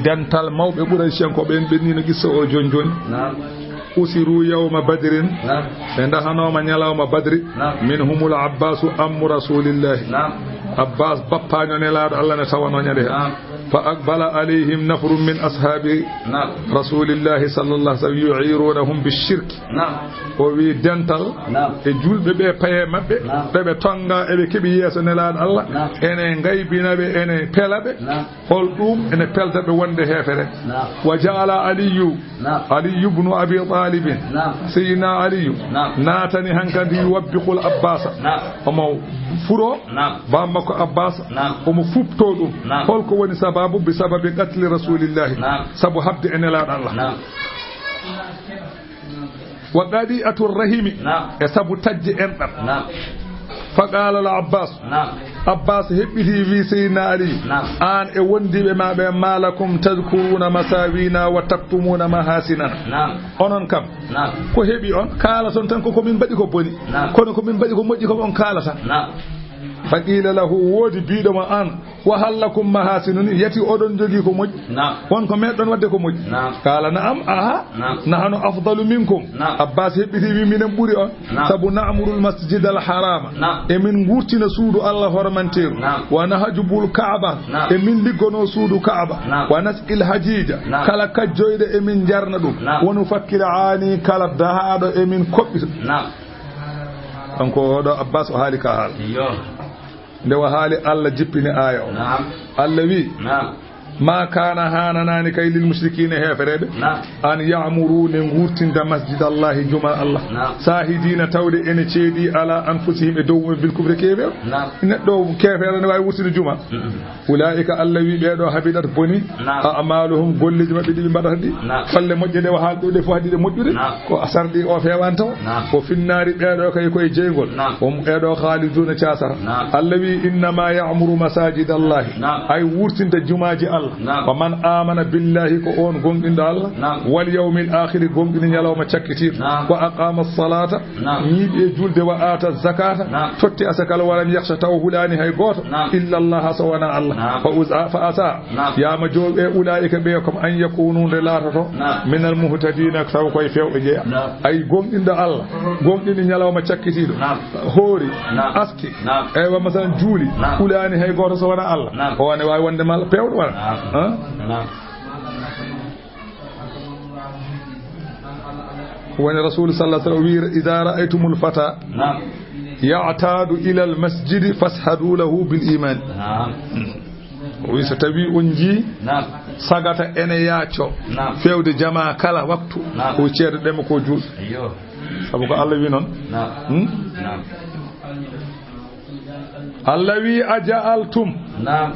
Dental mawɓe Qurayshiyankooɓe en, ɓen ni no qissa o jooni jooni. Naam. Usiru yawma Badrin. Naam. Ɓe ndahanooma ñalawma Badri. Naam. Minhumul Abbaasu ammu Rasulillahi. Naam. Abbas, bappaanyo nelaaɗo Allah, ne tawanoo ñande he. Naam. Fa aqbala alayhim nafrun min ashaabi, naam, Rasulillahi sallallahu alaihi wasallam yu'irunahum bishirki. Naam. O wi dental, naam, e julɓe ɓe, paye maɓɓe, naam, ɓe ɓe tonnga, eɓe keɓi yeeso nelaaɗo Allah, naam, ene ngaybina ɓe, ene pela ɓe. Naam. Hol ɗum ene pelta ɓe wonde heefere? Naam. Wa ja'ala Aliyu, naam, Aliyu ibnu Abi Talibin, naam, Sayyidina Aliyu, naam, naatani hankadi yuwabbiqul Abbasa. Naam. Omo furo, naam, bammakko Abbas, naam, omo fuɓto ɗum. Naam. Holko woni sababu? Bi sababi qatli Rasulillahi. Naam. Sabu haɓde e nelaaɗo Allah. Naam. Wa qati'atur rahimi. Naam. E sabu taƴde enɗam. Naam. Fa qala al Abbas. Naam. Abbas heɓɓiti wi Sayyidina Ali, naam, an e wondiɓe ma ɓe, ma lakum tadhkuruna masawina wa taktumuna mahasinana. Naam. Onon kam, naam, ko heɓi on? Kaalaton tan ko ko min mbaɗi ko boni. Naam. Kono ko min mbaɗi ko moƴƴi ko on kaalata. Naam. Fa qila lahu, woodi biiɗo mo an, wa hal lakum mahasinun, yati oɗon jogii ko moƴƴi? Naam. Won ko meɗɗon wadde ko moƴƴi? Naam. Qala na'am, aha. Naam. Nahnu afdalu minkum. Naam. Abbas heɓɓiti wi minen ɓuri on. Naam. Sabu na'murul masjidal harama. Naam. E min ngurtina suudu Allah hormanteeru. Naam. Wa nahjubul Ka'ba. Naam. E min liggono suudu Ka'ba. Naam. Wa nasqil hajija. Naam. Kala kajjoyɗo e min jarna ɗum. Naam. Wa nufakkil aani, kala dahaaɗo e min koɓɓito. Naam. Donc oɗo Abbas o haali ka haala. Iyo. Nde o haali, Allah jippini aaya o. Naam. Allah wi, naam, ma kana, hananani kay, lil mushrikina, heefereɓe, naam, an ya'muru, ne ngurtinta, masjidallahi, juma Allah, naam, sahidina, tawde ene ceedi, ala anfusihim, e dow mumen, bil kufri, keefeer. Naam. Neɗɗo keefeero ne waawi wurtinde juma? Mm-mm. Ulaika, Allah wi, ɓeeɗo, habidat, boni, naam, a'maluhum, golleji maɓɓe ɗi ɓe mbaɗata ɗi. Naam. Falle moƴƴe ɗe o haali ɗo ɗe fof, haɗi ɗe moƴƴude. Naam. Ko a sarɗi o feewani taw. Naam. Ko finnaari ɓeeɗo kay koye jeygol. Naam. Ko ɓeeɗo khaliduna, caasara. Naam. Allah wi, innama ya'muru masajidallahi. Naam. Ay wurtinta jumaaji Allah. Naam. Wa man aamana billaahi, ko oon gomɗinɗo Allah, naam, wal yawmil aakhiri, gomɗini ñalawma cakkitiiɗo, naam, wa aqaama salaata, naam, ñiiɓi e julde, wa aata zakaata, naam, totti asakal, wa lam yaxsha, taw hulaani hay gooto, naam, illa Allah, so wonaa Allah. Naam. Fa usa-, fa asa, naam, yaama jooɓe ulaa'ika ɓe, kam an yakunu, nde laatoto, naam, minal muhtadiina, taw koye feewɓe jeya. Naam. Ay gomɗinɗo Allah, gomɗini ñalawma cakkitiiɗo, naam, hoori, naam, aski, naam, eywa, masalan, juuli, naam, hulaani hay gooto so wonaa Allah. Naam. O wane waawi wonde mal peewɗo wala. Naam. Han? Naam. Woni Rasul sallallahu alaihi wasallam wiiri, "Idha ra'aytumul fata, naam, ya'tadu ilal masjidi fashhadu lahu bil iman." Naam. O wi, so tawi on jii, naam, sagata ene yaaco, naam, fewde jama kala waktu, naam, o ceedo ɗema ko juul. Ayyo. Sabu ko Allah wi noon. Naam. Hmm? Naam. Allah wi, "A ja'altum." Naam.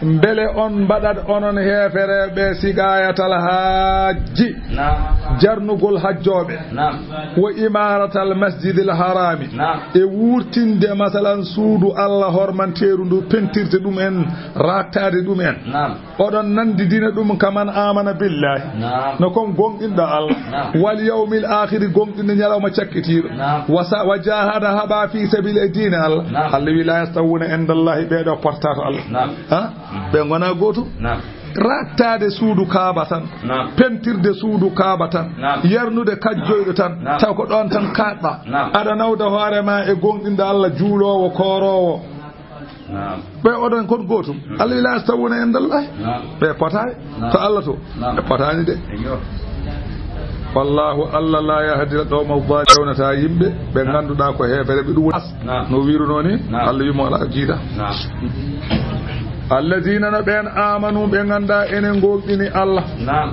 Mbele on mbaɗat onon heefereɓe siqaayatal hajji, naam, jarnugol hajjooɓe, naam, wa imaaratal masjidil haraami, naam, e wuurtinde, masalan, suudu Allah hormanteeru ndu, pentirde ɗum en, raattaade ɗum en. Naam. Oɗon nanndidina ɗum kaman aamana billaahi. Naam. No kon gomɗinɗo Allah. Naam. Wal yawmil aakhiri, gomɗinɗo ñalawma cakkitiiɗo. Naam. Wa sa-, wa jahada, haɓa fi sabiili e diine Allah. Naam. Allah wi, "La yastawuna inda Allahi," ɓee ɗo pottato Allah. Naam. Ha? Ɓe ngona gootum. Naam. Rattaade suudu Kaaba tan. Naam. Pentirde suudu Kaaba tan. Naam. Yarnude kajjoyɗo tan. Naam. Taw ko ɗon tan kaaɗɗa. Naam. Aɗa nawda hoore ma e gomɗinɗo Allah, juuloowo, kooroowo. Naam. Ɓe oɗon kon gootum. Allah wi, "La yastawuna inda Allah." Naam. Ɓe potaani. Naam. To Allah to. Naam. Ɓe potaani de. Eyyo. Wallahu, Allah, la yahdi, ɗo mo ba-, fewnata yimɓe ɓe ngannduɗaa ko heefere ɓe ɗum woni. Naam. No wiiruno ni, naam, Allah wi mo ala jiida. Naam. Alladina, no ɓeen, amanu, ɓe ngannda enen gomɗini Allah. Naam.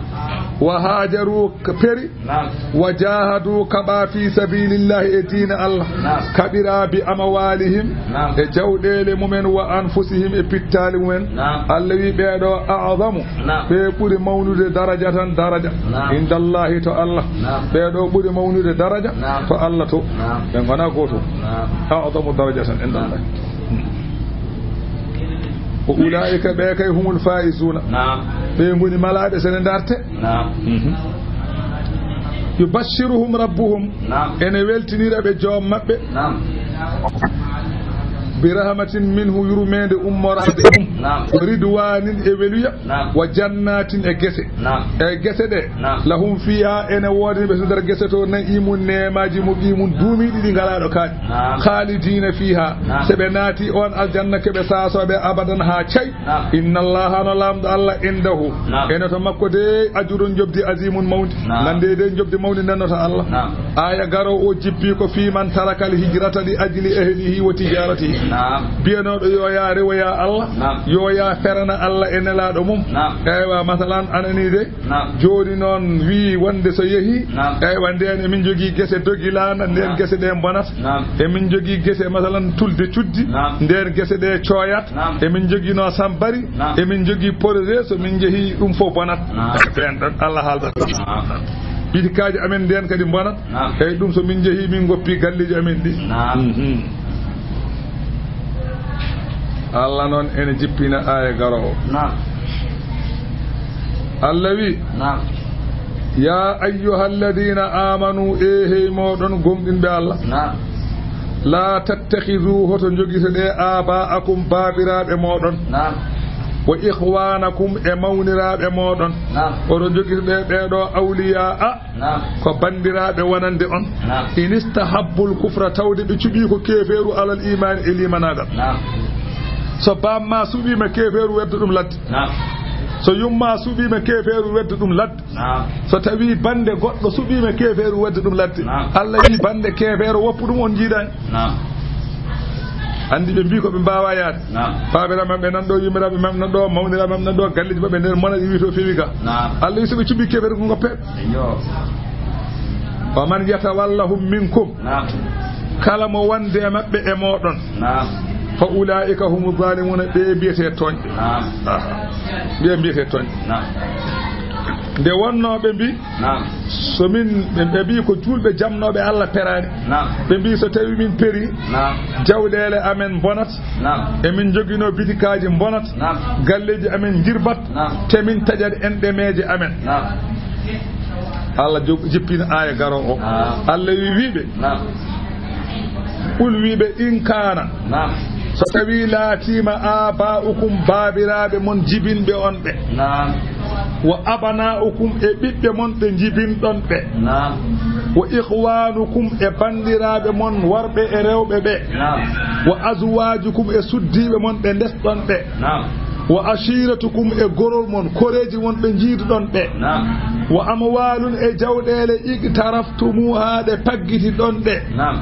Wa hajaru, ka peri. Naam. Wa jahadu, kaɓa fi sabilillahi, e diina Allah. Naam. Kaɓira bi amwalihim, naam, e jawɗeele mumen, wa anfusihim, e pittaali mumen. Naam. Allah wi, ɓee ɗo a'zamu, naam, ɓe ɓuri mawnude darajatan, daraja. Naam. Indallahi, to Allah. Naam. Ɓee ɗo ɓuri mawnude daraja, naam, to Allah to. Naam. Ɓe ngona gooto. Naam. A'zamu darajatan indallahi. Naam. Wa ulaa'ika, ɓe kay, humul faa'izuuna. Naam. Ɓe ngoni malaaɓe sene ndarte. Naam. Mhm. Yubashshiruhum rabbuhum. Naam. Ene weltinira ɓe joom maɓɓe. Naam. Bi rahmatin minhu, yurmeende ummoraade ɗum. Naam. Wa ridwanin, e weluya. Naam. Wa jannatin, e gese. Naam. E gese ɗe. Naam. Lahum fiha, ene woodani ɓe to nder gese to, na'imun, neemaaji muqimun, duumiiɗi ɗi ngalaaɗo kaaɗi. Naam. Khalidina fiha. Naam. So ɓe naati on aljanna, ke ɓe saasooɓe abadan haa cay. Naam. Inna Allaha, no Laamɗo Allah, indahu. Naam. Ene to makko de ajurun, njoɓdi, azimun, mawndi. Naam. Nande de njoɓdi mawndi nanno to Allah. Naam. Aya garo o jippi ko fi man tarakal hijrata li ajli ahlihi wa tijaratihi. Naam. Biyanooɗo yo ya rewoya Allah, naam, yo ya ferana Allah e nelaaɗo mum. Naam. Eywa, masalan, anani de. Naam. Jooni noon wii wonde so yehi, naam, eywa, ndeen emin njogii gese dogilaana, ndeen, naam, gese ɗe mbonat. Naam. Emin njogii gese, masalan, tulde cuddi, naam, ndeen gese ɗe cooyat. Naam. Emin njoginoo sambari, naam, emin njogii porosee, so min njehii ɗum fof bonat. Naam. Ɓeen ɗon Allah haaldat. Naam. Bitikaaji amen ndeen kadi mbonat. Naam. Eyi, ɗum so min njehii, min ngoppi galleeji amen ɗi. Naam. Mhm. Allah noon ene jippina aaya garoowo. Naam. Allah wi, naam, "Ya ayyuha alladina amanu, e hey mooɗon gomɗinɓe Allah. Naam. La tattakhidu, hoto njogitoɗe, aba'akum, baabiraaɓe mooɗon. Naam. Wa ikhwanakum, e mawniraaɓe mooɗon. Naam. Hoto njogitoɗe ɓee ɗo awliyaa, naam, ko banndiraaɓe wonande on. Naam. In istahabbul kufra, tawde ɓe cuɓii ko keefeeru, alal imaani, e limanaagal." Naam. So baamma suɓiima keefeeru, weddo ɗum ladde. Naam. So yumma suɓiima keefeeru, weddo ɗum ladde. Naam. So tawi bannde goɗɗo suɓiima keefeeru, weddo ɗum ladde. Naam. Allah wi bannde keefeero woppu ɗum, on njiidaani. Naam. Anndi ɓe mbii ko ɓe mbaawaa yaade. Naam. Baabiraaɓe maɓɓe nan ɗo, yummiraaɓe maɓɓe nan ɗo, mawniraaɓe maɓɓe nan ɗo, galleeji maɓɓe nder mona ɗi wii to fewi ga. Naam. Allah wi so ɓe cuɓii keefeero ko ngoppee. Eyyo. Wa man yatawallahum minkum. Naam. Kala mo wonde e maɓɓe e mooɗon. Naam. Fa ulaa'ika humu zaalimuuna, ɓe mbiyetee tooñɓe. Naam. Aha. Ɓe mbiyetee tooñɓe. Naam. Nde wonnoo ɓe mbi, naam, so min, ɓe, ɓe mbi ko juulɓe jamnooɓe Allah peraani. Naam. Ɓe mbi so tawi min peri, naam, jawɗeele amen mbonat. Naam. E min njoginoo bitikaaji mbonat. Naam. Galleeji amen njirbat. Naam. Te min taƴat enɗemeeje amen. Naam. Allah jo-, jippini aaya garoowo o. Naam. Allah wi, wiiɓe. Naam. Qul, wiiɓe, in kaana. Naam. So tawi laatiima abaa'ukum, baabiraaɓe mon jibinɓe on ɓe. Naam. Wa abnaa'ukum, e ɓiɓɓe mon ɓe jibinɗon ɓe. Naam. Wa ikhwaanukum, e banndiraaɓe mon worɓe e rewɓe ɓe. Naam. Wa azwaajukum, e suddiiɓe mon ɓe ndesɗon ɓe. Naam. Wa ashiiratukum, e gorol mon, koreeji mon ɓe njiiduɗon ɓe. Naam. Wa amwaalun, e jawɗeele, iqtaraftumuuhaa, ɗe paggitiɗon ɗe. Naam.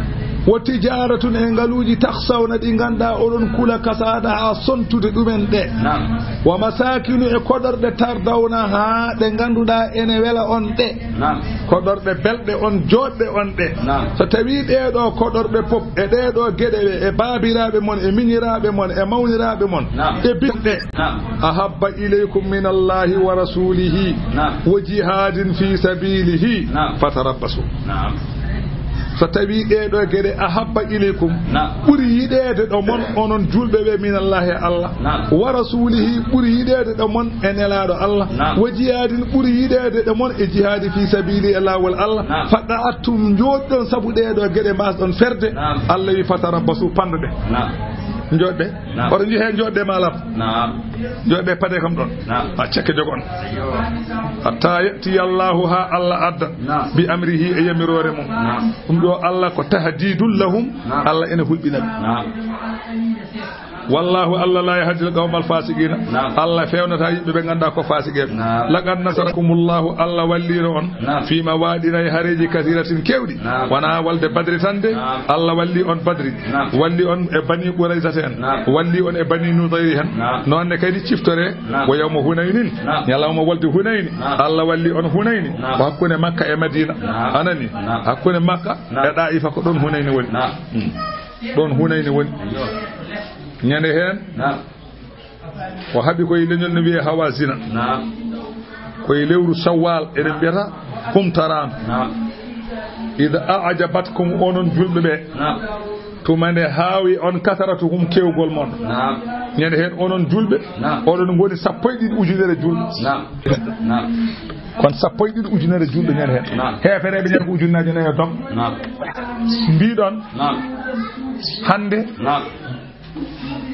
Wa tijaaratun, e ngaluuji, takhshawna, ɗi ngannduɗaa oɗon kula, kasaadahaa, sontude ɗumen ɗe. Naam. Wa masaakinu, e koɗorɗe, tardawnahaa, ɗe ngannduɗaa ene wela on ɗe. Naam. Koɗorɗe belɗe on, jooɗɗe on ɗe. Naam. So tawii ɗee ɗoo koɗorɗe fof, e ɗee ɗoo geɗe ɗe, e baabiraaɓe mon, e miñiraaɓe mon, e mawniraaɓe mon, naam, e biɗɗe. Naam. Ahabba ilaykum min Allahi wa rasulihi, naam, wa jihadin fi sabilihi, naam, fatarabbasu. Naam. So tawii ɗee ɗoo geɗe ahabba ilaykum, naam, ɓuri yiɗeede ɗo mon, onon juulɓe ɓe, min Allahi e Allah, naam, wa rasulihi, ɓuri yiɗeede ɗo mon e Nelaaɗo Allah, naam, wa jihadin, ɓuri yiɗeede ɗo mon e jihaadi fi sabili, e laawol Allah, naam, fada'attum, njooɗɗon sabu ɗee ɗoo geɗe mbaasɗon ferde, naam, Allah wi fatarabbasu, panɗoɗen. Naam. Njooɗɗe. Naam. Oto njehee, njooɗɗe maalam. Naam. Njooɗɗe, paɗe kam ɗon. Naam. A cakke jogo on. Ayyo. Hatta ya'tiya Allahu, haa Allah adda. Naam. Bi amrihi, e yamiroore mum. Naam. Ɗum ɗo Allah ko tahdidun lahum. Naam. Allah ene hulɓina ɓe. Naam. Wallahu, Allah la yahdi al-qawma al-fasiqina. Naam. Allah fewnata yimɓe ɓe ngannduɗaa ko fasiqeeɓe. Naam. Laqad nasarakumullahu, Allah wallino on. Naam. Fi mawaɗina e hareeji kasiratin keewɗi. Naam. Wona walde Badri tan de. Naam. Allah walli on Badri. Naam. Walli on e Bani Qurayzata en. Naam. Walli on e Bani Nudayri hen. Naam. Noon ne kadi ciftore, naam, ko yawma Hunaynin. Naam. Ñalawma wolde Hunayni. Naam. Allah walli on Hunayni. Naam. Ko hakkunde Makka e Madina. Naam. Anani? Naam. Hakkunde Makka, naam, e Ɗaa'ifa ko ɗon Hunayni woni. Naam. Hmm. Ɗon Hunayni woni. Ayyo. Ñande heen. Naam. O haɓi ko e leñol no wiyee Hawazina. Naam. Ko e lewru Shawwal, eɗen mbiyata kumtaraandu. Naam. Ida a'jabatkum, onon julɓe ɓe. Naam. Tuma nde haawi on kasaratukum, keewgol mon. Naam. Ñande heen onon julɓe, naam, oɗon ngoni sappo e ɗiɗi ujunere julɓe. Naam. Naam. Kon sappo e ɗiɗi ujunere julɓe ñande heen. Naam. Heefereeɓe ñande ko ujunnaaji nayi e dog. Naam. Mbiɗon, naam, hannde, naam,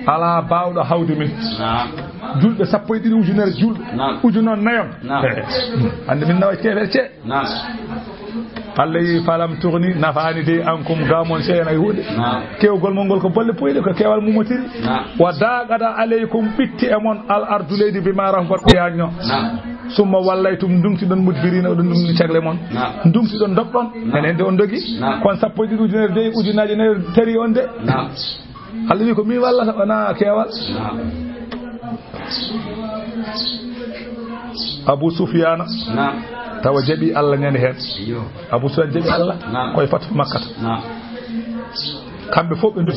alaa baawɗo hawde min. Naam. Julɓe sappo e ɗiɗi ujunere julɓe. Naam. Ujunere nayon. Naam. Hannde min nawa keefeere cee. Naam. Allah yi falam tourni nafaani de ankum gamon seen ay huunde. Naam. Keewgol mon ngol ko bolle puyɗe, ko keewal mumotiri. Naam. Wa daqada aleykum, ɓitti e mon al ardu leydi bi ma rahubat ko yaanño. Naam. Summa wallaytum, ndungtiɗon mudbirina, oɗon ndungni cagle mon. Naam. Ndungtiɗon, dogɗon. Naam. Enen de on dogi. Naam. Kon sappo e ɗiɗi ujunere de ujunnaaji nayi tari on de. Naam. Allah wi ko min wallata, wona keewal. Naam. Abu Sufyana. Naam. Tawa jaɓi Allah ñande heen. Iyo. Abu Sufyan jaɓi Allah. Naam. Koye fatu Makkata. Naam. Kamɓe fof ɓe ndu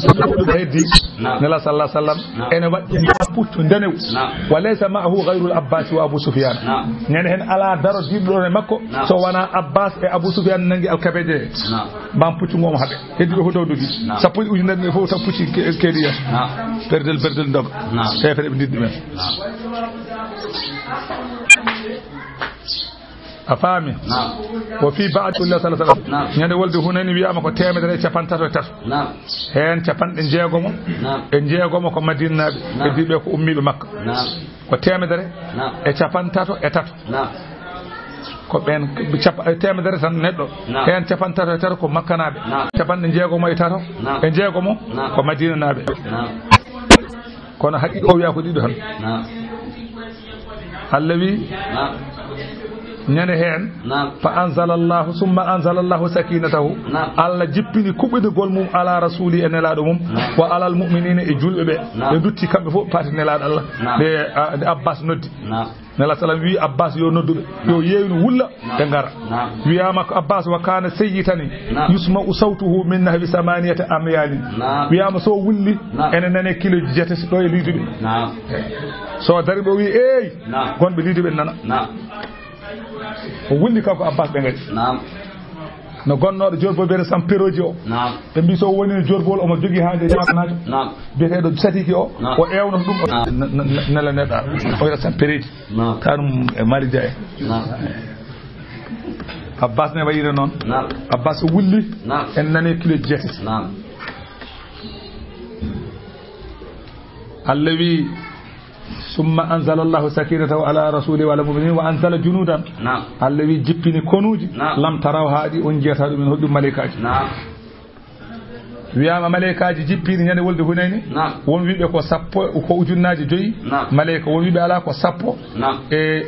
heddi. Naam. Nela sallallahu alaihi wasallam. Naam. Ene waɗi puccu ndenew. Naam. Wa laysa ma'ahu ghayrul Abbas wa Abu Sufyan. Naam. Ñande heen alaa daro diɗɗo ɗon e makko. Naam. So wona Abbas e Abu Sufyan nangi alkabeje. Naam. Mbam puccu ngo omo haɓe. Heddi ɓe fof taw dogi. Naam. Sappo e ujunere ɗe fof taw pucci ke-, keedi yeeso. Naam. Berdel, berdel ndoga. Naam. Feefere ɓe ndiddi men. Naam. A faami? Naam. Wo fii ba'di Rasulillah sallallahu alaihi wasallam. Naam. Ñande wolde Hunayni wiyaama ko teemedere e capanɗe tato e tato. Naam. Heen capanɗe jeegomo. Naam. E jeegomo ko Madinaaɓe. Naam. Heddi ɓe ko ummiiɓe Makka. Naam. Ko teemedere, naam, e capanɗe tato e tato. Naam. Ko ɓeen cap-, e teemedere tan neɗɗo. Naam. Heen capanɗe tato e tato ko Makkanaaɓe. Naam. Capanɗe jeegomo e tato. Naam. E jeegomo, naam, ko Madinanaaɓe. Naam. Kono haqiiqa o wiya ko ɗiɗo tan. Naam. Allah wi, naam, ñande heen, naam, fa anzala Allahu, summa anzala Allahu sakinatahu. Naam. Allah jippini kuɓinirgol mum ala rasuli, e nelaaɗo mum, naam, wa alal mu'minina, e julɓe ɓe. Naam. Ɓe ndutti kamɓe fof, paati nelaaɗo Allah. Naam. Ɓe, a, nde Abbas noddi. Naam. Nela salam wi Abbas yo noddu ɓe, yo yeeynu wulla, naam, ɓe ngara. Naam. Wiyaama ko Abbas wa kana sayyitani, naam, yusma'u sawtuhu min nahwi samaniyati amyalin. Naam. Wiyaama so wulli, naam, ene nane kilo jeetati ɗo e Liiduɓe. Naam. So dari ɗo wi eey, naam, gonɓe Liiduɓe nana. Naam. O wulli kanko Abbas, ɓe ngari. Naam. No gonnooɗo jorbobere samperooji o. Naam. Ɓe mbi so o woni jorbol omo jogii haaju e ñaamanajo. Naam. Biyeteeɗo Satiki o, naam, o ewno ɗum, o, naam, n-, n-, n-, nela neɗɗa. O wiya sampereeji. Naam. Tawa ɗum e Mali Dia en. Naam. Abbas ne wayire noon. Naam. Abbas wulli. Naam. En nani kilo jeetati. Naam. Allah wi, "Summa anzala Allahu sakinatahu ala rasulihi wa ala mu'minin wa anzala junudan." Naam. Allah wi, "Jippini konuuji." Naam. "Lam tarawha", ɗi on jiyata ɗum en, hoɗum maleykaaji. Naam. Wiyaama maleykaaji jippiiɗi ñande wolde Hunayni. Naam. Won wiɓe ko sappo, ko ujunnaaji joyi. Naam. Maleyka, won wiɓe alaa, ko sappo. Naam. E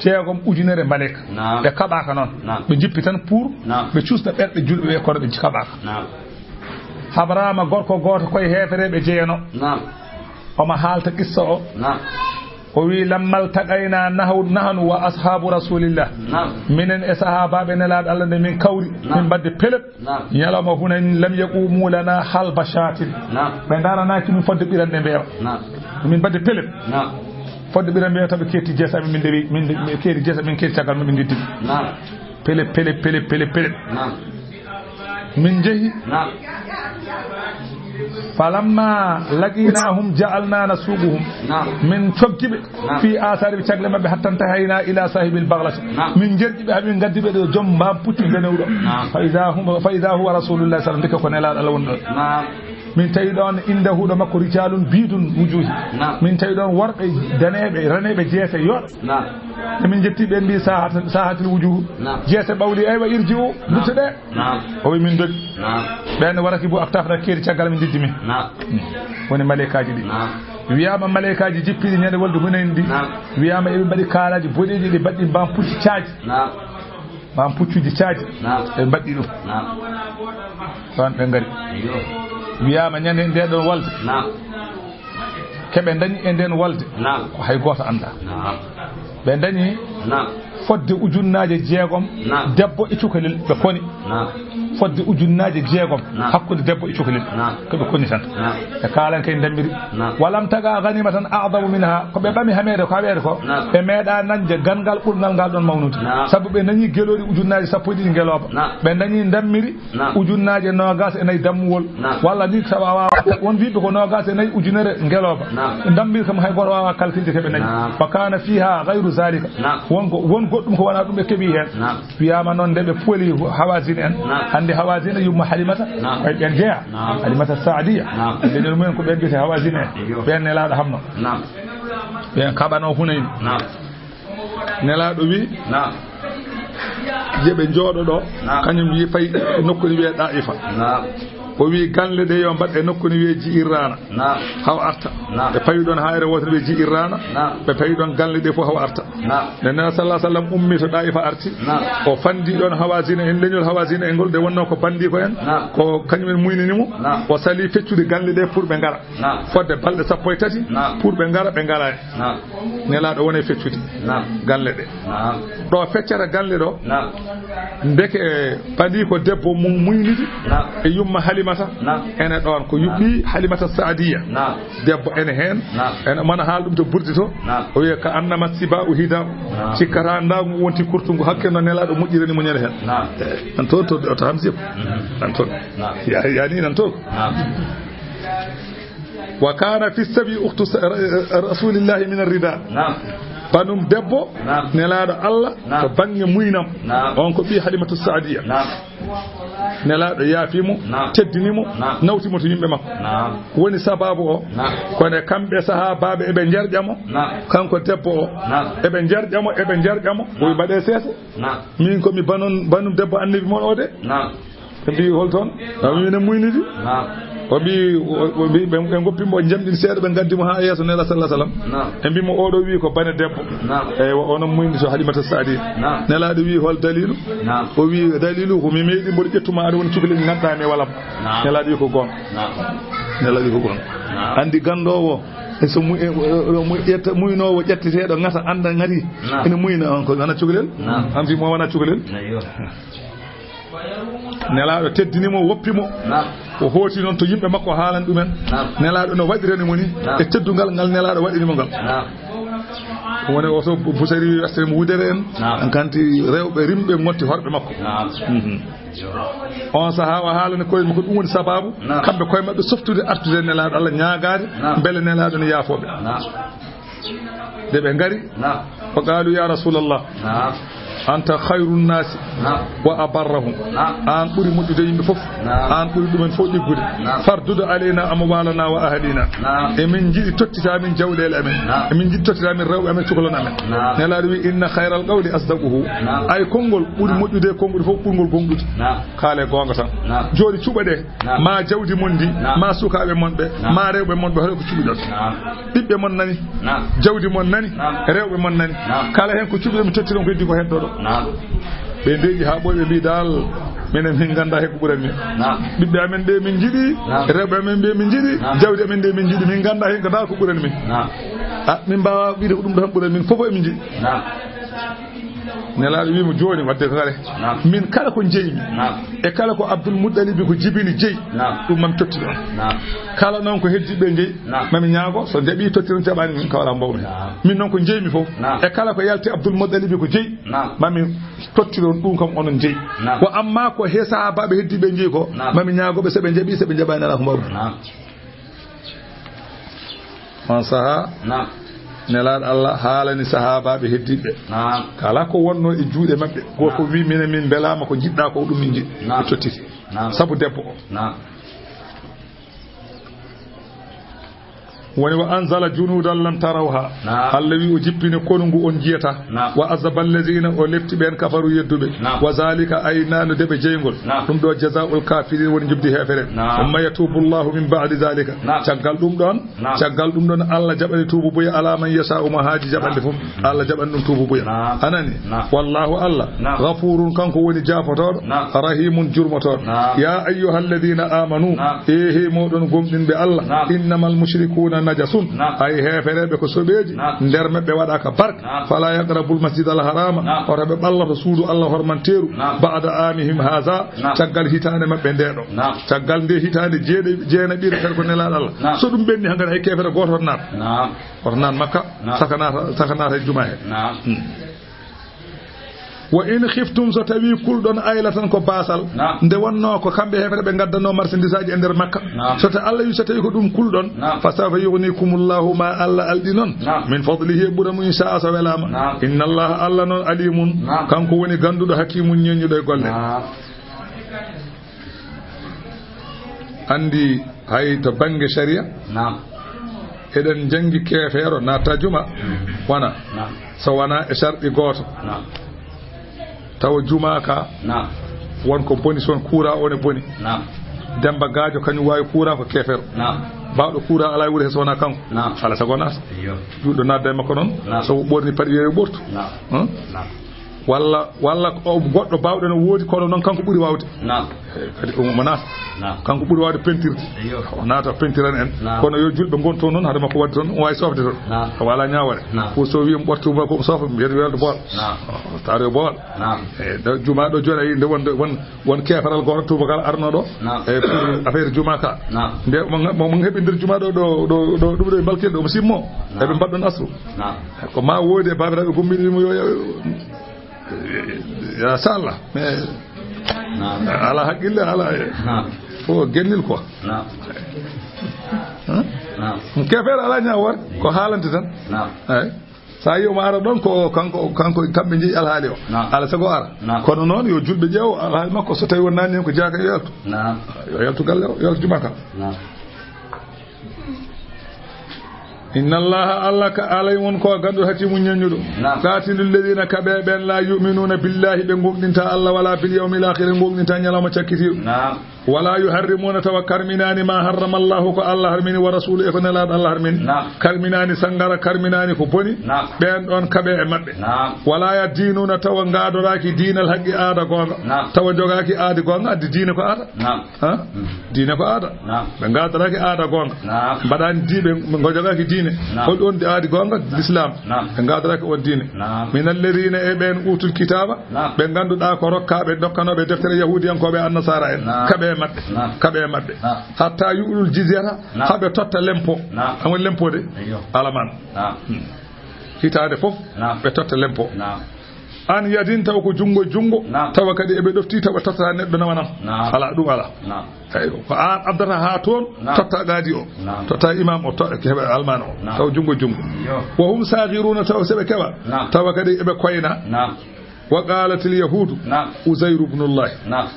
jeegom ujunere maleyka. Naam. Ɓe kaɓaaka noon. Naam. Ɓe jippi tan pour, naam, ɓe cuusna ɓerɗe julɓe ɓe, kono ɓe kaɓaaka. Naam. Habraama gorko gooto koye heefereeɓe jeyanoo. Naam. Omo haalta qissa o. Naam. O wi, "Lammal taqayna nahu-, nahnu wa ashabu rasulillah." Naam. Minen e sahaabaaɓe Nelaaɗo Allah nde min kawri, naam, min mbaɗde pelep. Naam. Ñalawma Hunayn, "lam yaqumu lana halba shatin." Naam. Ɓe ndaranaaki min fodde ɓiranɗe mbeewa. Naam. Min mbaɗde pelep. Naam. Fodde ɓiranɗe mbeewa, tawi ɓe keetti jeese amen, min ndewi, min nde-, min keetti jeese amen, keetti caggal maɓɓe, ɓe ndeddini. Naam. Pelep, pelep, pelep, pelep, pelep. Naam. Min njehi. Naam. Falamma laqinahum ja'alna nasuquhum. Naam. Min coggi ɓe. Naam. Fi asari, ɓe cagle maɓɓe, hatta intahayna ila sahibil baghlati. Naam. Min njerƴi ɓe, haa min ngaddi ɓe ɗo joom mbaam puccu ndenewɗo. Naam. Fa iza hum, fa iza huwa rasulullah sallallahu alaihi wasallam, ndeke ko Nelaaɗo Allah woni ɗon. Naam. Min tawi ɗon indahu, ɗo makko, rijalun bidun wujuhi. Naam. Min tawi ɗon worɓe daneeɓe, raneeɓe jeese yooɗa. Naam. Nde min njetti ɓe, mbi, "Sahat-, sahatil wujuhu." Naam. Jeese ɓawli, "Aywa, irji'u, naam, nduttoɗe." Naam. O wi, "Min dogi." Naam. Ɓen wa rakibu aktafna, keeri caggal, min ndiddi min. Naam. Woni maleykaaji ɗi. Naam. Wiyaama maleykaaji jippiiɗi ñande wolde Hunayn ndi. Naam. Wiyaama eɓe mbaɗi kaalaaji boɗeeji, ɗi mbaɗɗi mbaam pucci caaji. Naam. Mbaam puccuuji caaji. Naam. Ɓe mbaɗɗi ɗum. Naam. Ɗon ɓe ngari. Iyo. Wiyaama ñande nde ɗon wolde. Naam. Ke ɓe dañi e nden wolde. Naam. Ko hay gooto anndaa. Naam. Ɓe dañi, naam, fodde ujunnaaje jeegom, naam, debbo e cukalel ɓe koni. Naam. Fodde ujunnaaje jeegom, naam, hakkunde debbo e cukalel. Naam. Ko ɓe koni tan. Naam. Ɓe kaalan kay dammiri. Naam. Walam taqa ghanimatan a'zamu minha. Ko ɓe ɓami hameede ko, hameede ko. Naam. Ɓe meeɗa nanje ganngal ɓurngal ngal ɗon mawnude. Naam. Sabu ɓe dañi gelooɗi ujunnaaje sappo e ɗiɗi ngelooba. Naam. Ɓe dañi dammiri. Naam. Ujunnaaje noogaas e nayi dammuwol. Naam. Walla ni tawa a waawa, won wiɓe ko noogaas e nayi ujunere ngelooba. Naam. Dammiri kam hay gooto waawa kalkilde keɓe nayi. Naam. Wa kana fiha ghayru zalika. Naam. Won go-, won goɗɗum ko wona ɗum ɓe keɓi heen. Naam. Wiyaama noon nde ɓe puwali Hawazin en. Naam. Hannde Hawazin e yumma Halimata. Naam. Koye ɓen jeya. Naam. Halimata Saadiya. Naam. Leñol mumen ko ɓen mbiyete Hawazin en. Iyo. Ɓen Nelaaɗo hamno. Naam. Ɓen kaɓano Hunayn. Naam. Nelaaɗo wi, naam, yo ɓe njooɗo ɗo. Naam. Kañum wi fay nokku ni wiyee Ɗaa'ifa. Naam. O wi ganle ɗe yo mbaɗ e nokku ni wiyee Ji'irraana. Naam. Haw arta. Naam. Ɓe pawi ɗon haayre wootere wiyee Ji'irraana. Naam. Ɓe pawi ɗon ganle ɗe fof haw arta. Naam. Nde Nelaaɗo sallallahu alaihi wasallam ummi to Ɗaa'ifa arti. Naam. O fandi ɗon Hawazina en, leñol Hawazina en ngol, nde wonnoo ko bandiiko en. Naam. Ko kañum en muynini mo. Naam. O sali feccude ganle ɗe pour ɓe ngara. Naam. Fodde balɗe sappo e tati, naam, pour ɓe ngara, ɓe ngaraani. Naam. Nelaaɗo woni e feccude, naam, ganle ɗe. Naam. Ɗo feccata ganle ɗo, naam, ndeke bandiiko debbo mum muynidi, naam, e yumma Halimata, naam, ene ɗon ko yuɓɓi, naam, Halimata Saadiya. Naam. Debbo ene heen, naam, ene mana haal ɗum to burdi to, naam, o wiya ka annama siba'u hida, naam, cikkata ndagu wonti kurtungu, hakke no Nelaaɗo moƴƴirani mo ñande heen. Naam. Eh, an toon to, to Hamsiya. Mhm. An toon. Naam. Ya, yani nan toon. Naam. Wa kana fi sabi ukhtu sa-, ra-, ra-, rasulillahi min ar-rida. Naam. Banum debbo, naam, Nelaaɗo Allah, naam, to bannge muynam. Naam. On ko ɓii Halimatu Saadiya. Naam. Nelaaɗo yaafi mo, naam, teddini mo, naam, nawti mo to yimɓe makko. Naam. Woni sababu o, naam, kono kamɓe sahaabaaɓe eɓe njarƴa mo, naam, kanko debbo o, naam, eɓe njarƴa mo, eɓe njarƴa mo, o wi, naam, mbaɗee seese. Naam. Min ko mi banon, banum debbo annabi mon o de. Naam. Ɓe mbi, "Hol toon?" Taw minen muynidi. Naam. O mbi, o, o mbi, ɓe, ɓe ngoppi mo, jamɗin seeɗa, ɓe ngaddi mo haa yeeso Nelaaɗo sallallahu alaihi wasallam. Naam. Ɓe mbi mo, "Oɗo wi ko bane debbo." Naam. Eywa, onon muynidi to Halimata Saadiya. Naam. Nelaaɗo wi, "Hol dalilu?" Naam. O wi, "Dalilu ko mi meeɗi mboɗo ƴettuma, aɗa woni cukalel, ngadda mi wala." Naam. Nelaaɗo wi ko goonga. Naam. Nelaaɗo wi ko goonga. Naam. Andi ganndoowo, e so mu-, e, e, e, mu-, ƴetta, muynoowo ƴetteteeɗo ngata, annda ngati, naam, ene muyna on ko wona cukalel. Naam. An fi mo wona cukalel. Eyyo. Nelaaɗo teddini mo, woppi mo. Naam. O hooti noon to yimɓe makko, haalan ɗumen. Naam. Nelaaɗo no waɗirani mo ni, naam, e teddungal ngal Nelaaɗo waɗini mo ngal. Naam. Woni o to Busayri wi westere mo wudere en. Naam. Kanti rewɓe rimɓe ngotti horɓe makko. Naam. Mhm. Yo. On sahaa o haalani koye makko ɗum woni sababu. Naam. Kamɓe koye maɓɓe softude artude Nelaaɗo Allah ñaagaade. Naam. Mbele Nelaaɗo ne yaafooɓe. Naam. Nde ɓe ngari. Naam. O qaalu ya Rasulallah. Naam. Anta khayru nnasi. Naam. Wa abarrahum. Naam. Aan ɓuri moƴƴude yimɓe fof. Naam. Aan ɓuri ɗumen fof ɗiggude. Naam. Fardud alayna amwalana wa ahlina. Naam. Emin njiɗi tottita min jawɗeele amen. Naam. Emin njiɗi tottita min rewɓe amen, cukalon amen. Naam. Nelaaɗo wi inna khayral qawli asdaquhu. Naam. Ay konngol ɓuri moƴƴude konngol fof ɓurngol gonɗude. Naam. Kaale goonga tan. Naam. Jooni cuɓa ɗe. Naam. Ma jawdi mon ndi, naam, ma sukaaɓe mon ɓe, naam, ma rewɓe mon ɓe, hoɗo ko cuɓiɗon. Naam. Ɓiɓɓe mon nani. Naam. Jawdi mon nani. Naam. Rewɓe mon nani. Naam. Kala heen ko cuɓiɗon, mi tottiron ko heddi ko heddoɗo. Naam. Ɓe ndeeƴi haa ɓooyi, ɓe mbi daal, minen min ngannda heen ko ɓurani min. Naam. Ɓiɓɓe amen ɓe min njiɗi, naam, rewɓe amen ɓe min njiɗi, naam, jawdi amen ɓe min njiɗi, min ngannda heen ko daal ko ɓurani min. Naam. Ah, min mbaawa wiide ko ɗum ɗo tan ɓurani min, fof emin njiɗi. Naam. Nelaaɗo wiimo jooni wadde ko kare. Naam. Min kala ko njeymi. Naam. E kala ko Abdul Muttalibi ko jibini jeyi. Naam. Ɗum mami totti ɗon. Naam. Kala noon ko heddi ɓe jeyi. Naam. Mami ñaago so jaɓi totti ɗon, jaɓani min kawra mbawmi. Naam. Min noon ko njeymi fof. Naam. E kala ko yalti Abdul Muttalibi ko jeyi. Naam. Mami totti ɗon ɗum kam onon jeyi. Naam. Ko amma ko he sahaabaaɓe heddi ɓe jeyi ko. Naam. Mami ñaago ɓe so ɓe jaɓi, so ɓe jaɓani ala ko mbawmi. Naam. On sahaa, naam, Nelaaɗo Allah haalani sahaabaaɓe heddiiɓe. Naam. Kala ko wonnoo e juuɗe maɓɓe, gooto, naam, wi minen min mbelaama ko njiɗɗaa ko ɗum min njiɗi. Naam. Ɓe tottiti. Naam. Sabu debbo o. Naam. Woni wa anzala junuudan lam tarawha. Naam. Allah wi o jippini konu ngu on njiyata. Naam. Wa azaba alladhina, o lepti ɓeen kafaru yedduɓe. Naam. Wa zalika, ay nanude ɓe jeyngol. Naam. Ɗum ɗo jazaa'ul kafirin woni njubdi heefere. Naam. Thumma yatubu Allahu min ba'di zalika. Naam. Caggal ɗum ɗon, naam, caggal ɗum ɗon Allah jaɓani tuubu buya ala man yasha'u mo haaji jaɓande fof. Naam. Allah jaɓani ɗum tuubu buya. Naam. Anani? Naam. Wallahu Allah. Naam. Ghafurun kanko woni jaafotooɗo. Naam. Rahimun jurmotooɗo. Naam. Ya ayyuhalladhina amanu. Naam. E he moɗon gomɗinɓe Allah. Naam. Innamal mushrikuna najasun. Naam. Ay heefereɓe ko soɓeeji. Naam. Nder maɓɓe waɗaka barke. Naam. Fala yaqrabul masjidal harama. Naam. Hoto ɓe ɓalloto suudu Allah hormanteeru. Naam. Ba'da amihim haza. Naam. Caggal hitaande maɓɓe nde ɗo. Naam. Caggal nde hitaande jeeɗe-, jeenaɓire kadi ko Nelaaɗo Allah. Naam. So ɗum ɓenni hankadi hay keefere gooto hoto naat. Naam. Hoto naat Makka. Naam. Saka naata, saka naata e jumaa he. Naam. Hmm. Wa in khiftum, so tawi kulɗon aylatan ko baasal. Naam. Nde wonnoo ko kamɓe heefere ɓe ngaddanoo marchandise aji e nder Makka. Naam. So ta Allah wi so tawi ko ɗum kulɗon. Naam. Fa sawfa yughnikumullahu, ma Allah alɗinon. Naam. Min fadlihi, e ɓura mum, in sha'a, so welaama. Naam. Inna Allah, Allah noon, alimun, naam, kanko woni gannduɗo, hakimun, ñeññuɗo e golle. Naam. Anndi hay to bannge sharia, naam, eɗen njanngi keefeero naata juma, mm, wona, naam, so wona e sarɗi gooto. Naam. Tawa juma ka, naam, won ko boni, son kuura o ne boni. Naam. Demba Gaajo kañum waawi kuura ko keefeero. Naam. Baawɗo kuura alaa e wuro he so wona kanko. Naam. Alaa sago naata. Iyo. Juulɗo naatda e makko noon. Naam. So ɓorni paɗe wiya yo ɓortu. Naam. Hum? Naam. Walla, walla o goɗɗo baawɗo no woodi, kono noon kanko ɓuri waawde. Naam. Eh, kadi o mo naata. Naam. Kanko ɓuri waawde pentirde. Iyo. O naata pentiran en. Naam. Kono yo juulɓe ngon toon noon, hade makko waɗde toon, o waawi sofde toon. Naam. O alaa ñaawoore. Naam. Ko so wiyi mo ɓortu mo ko sofa, mbiyata welto bool. Naam. Taaro yo bool. Naam. Eh, ɗo juma ɗo jooni a yii nde won, won, won keefaral gooto tuubakal arno ɗo. Naam. Eh, pour affaire juma ka. Naam. Nde mo, mo, mo heɓi nder juma ɗo, ɗo, ɗo, ɗo, ɗum ɗo e Balkel ɗo, mo simmo. Naam. Eɓe mbaɗɗon asru. Naam. Ko ma woodi e baabiraaɓe gommiɗi mo yo, yo, ya sallah. Mais naam, ala haqqille, ala. Naam. Ko gennil quoi. Naam. Hein? Naam. Keefeero ala ñaawoore, ko haalante tan. Naam. Eyi. So a yii omo ara ɗon, ko kanko, kanko, kamɓe njeyi alhaali o. Naam. Alaa sago ara. Naam. Kono noon, yo juulɓe ƴeew alhaali makko, so tawi won naani heen ko jeyaa ka, yo yaltu. Naam. Yo yaltu galle o, yo yaltu juma ka. Naam. Inna Allaha, Allah ka alay won ko gannduɗo hakiimu ñeññuɗo. Naam. Qaatilu lladina, kaɓe ɓen, la yu'minuna billahi, ɓe gomɗinta Allah, wala bil yawmil akhir, gomɗinta ñalawma cakkitiiɗo. Naam. Wala yuharrimuna, tawa karminaani, ma harrama Allahu, ko Allah harmini, wa rasulu, e ko Nelaaɗo Allah harmini. Naam. Karminaani sanngara, karminaani ko boni. Naam. Ɓeen ɗoon kaɓe e maɓɓe. Naam. Wala yadinuna, tawa ngaadoraaki diinal haqqi, aada goonga. Naam. Tawa jogaaki aadi goonga, addi diine ko aada. Naam. Ha? Mm. Diine ko aada. Naam. Ɓe ngaadoraaki aada goonga. Naam. Mbaɗaani diine, ɓe jogaaki diine. Naam. Hol on aadi goonga? Lislaam. Naam. Ɓe ngaadoraaki on diine. Naam. Min alladina, e ɓeen, utul kitaaba, naam, ɓe ngannduɗaa ko rokkaaɓe, dokkanooɓe deftere yahuudiyankooɓe e annasaara en. Naam. Kaɓe e maɓɓe. Naam. Kaɓe e maɓɓe. Naam. Hatta yu'tul jizyata, naam, haa ɓe totta lempo. Naam. Xam nga lempo de? Eyyo. Alamaan. Naam. Hmm. Hitaande fof, naam, ɓe totta leppo. Naam. An yadin, tawa ko junngo e junngo, naam, tawa kadi eɓe ɗofti, tawa tottata neɗɗo nawanam. Naam. Alaa, ɗum alaa. Naam. Eyyo, ko an addata haa toon, naam, totta qaadi o, naam, totta imam o, to-, heɓa almaan o, naam, tawa junngo e junngo. Yo. Wa hum saghiruna, tawa seɓe keɓa, naam, tawa kadi eɓe koyna. Naam. Wa qalatil yahudu, naam, Uzairu ibnullah. Naam.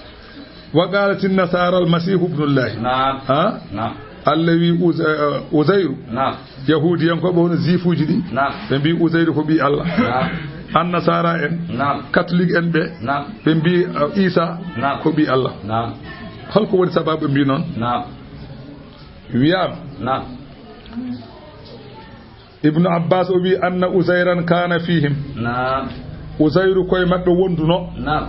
Wa qalatin nasara al masihu ibnullah. Naam. Ha? Naam. Allah wi Uz-, eh, Uzairu. Naam. Yahudiyankooɓe hono juifuuji ɗi. Naam. Ɓe mbi Uzairu ko ɓii Allah. Naam. Annasara en, naam, catholique en ɓe, naam, ɓe mbi, eh, Isa, naam, ko ɓii Allah. Naam. Holko woni sababu ɓe mbi noon? Naam. Wiyaama. Naam. Ibnu Abbas o wi, "Anna Uzairan kana fihim." Naam. Uzairu koye maɓɓe wonduno. Naam.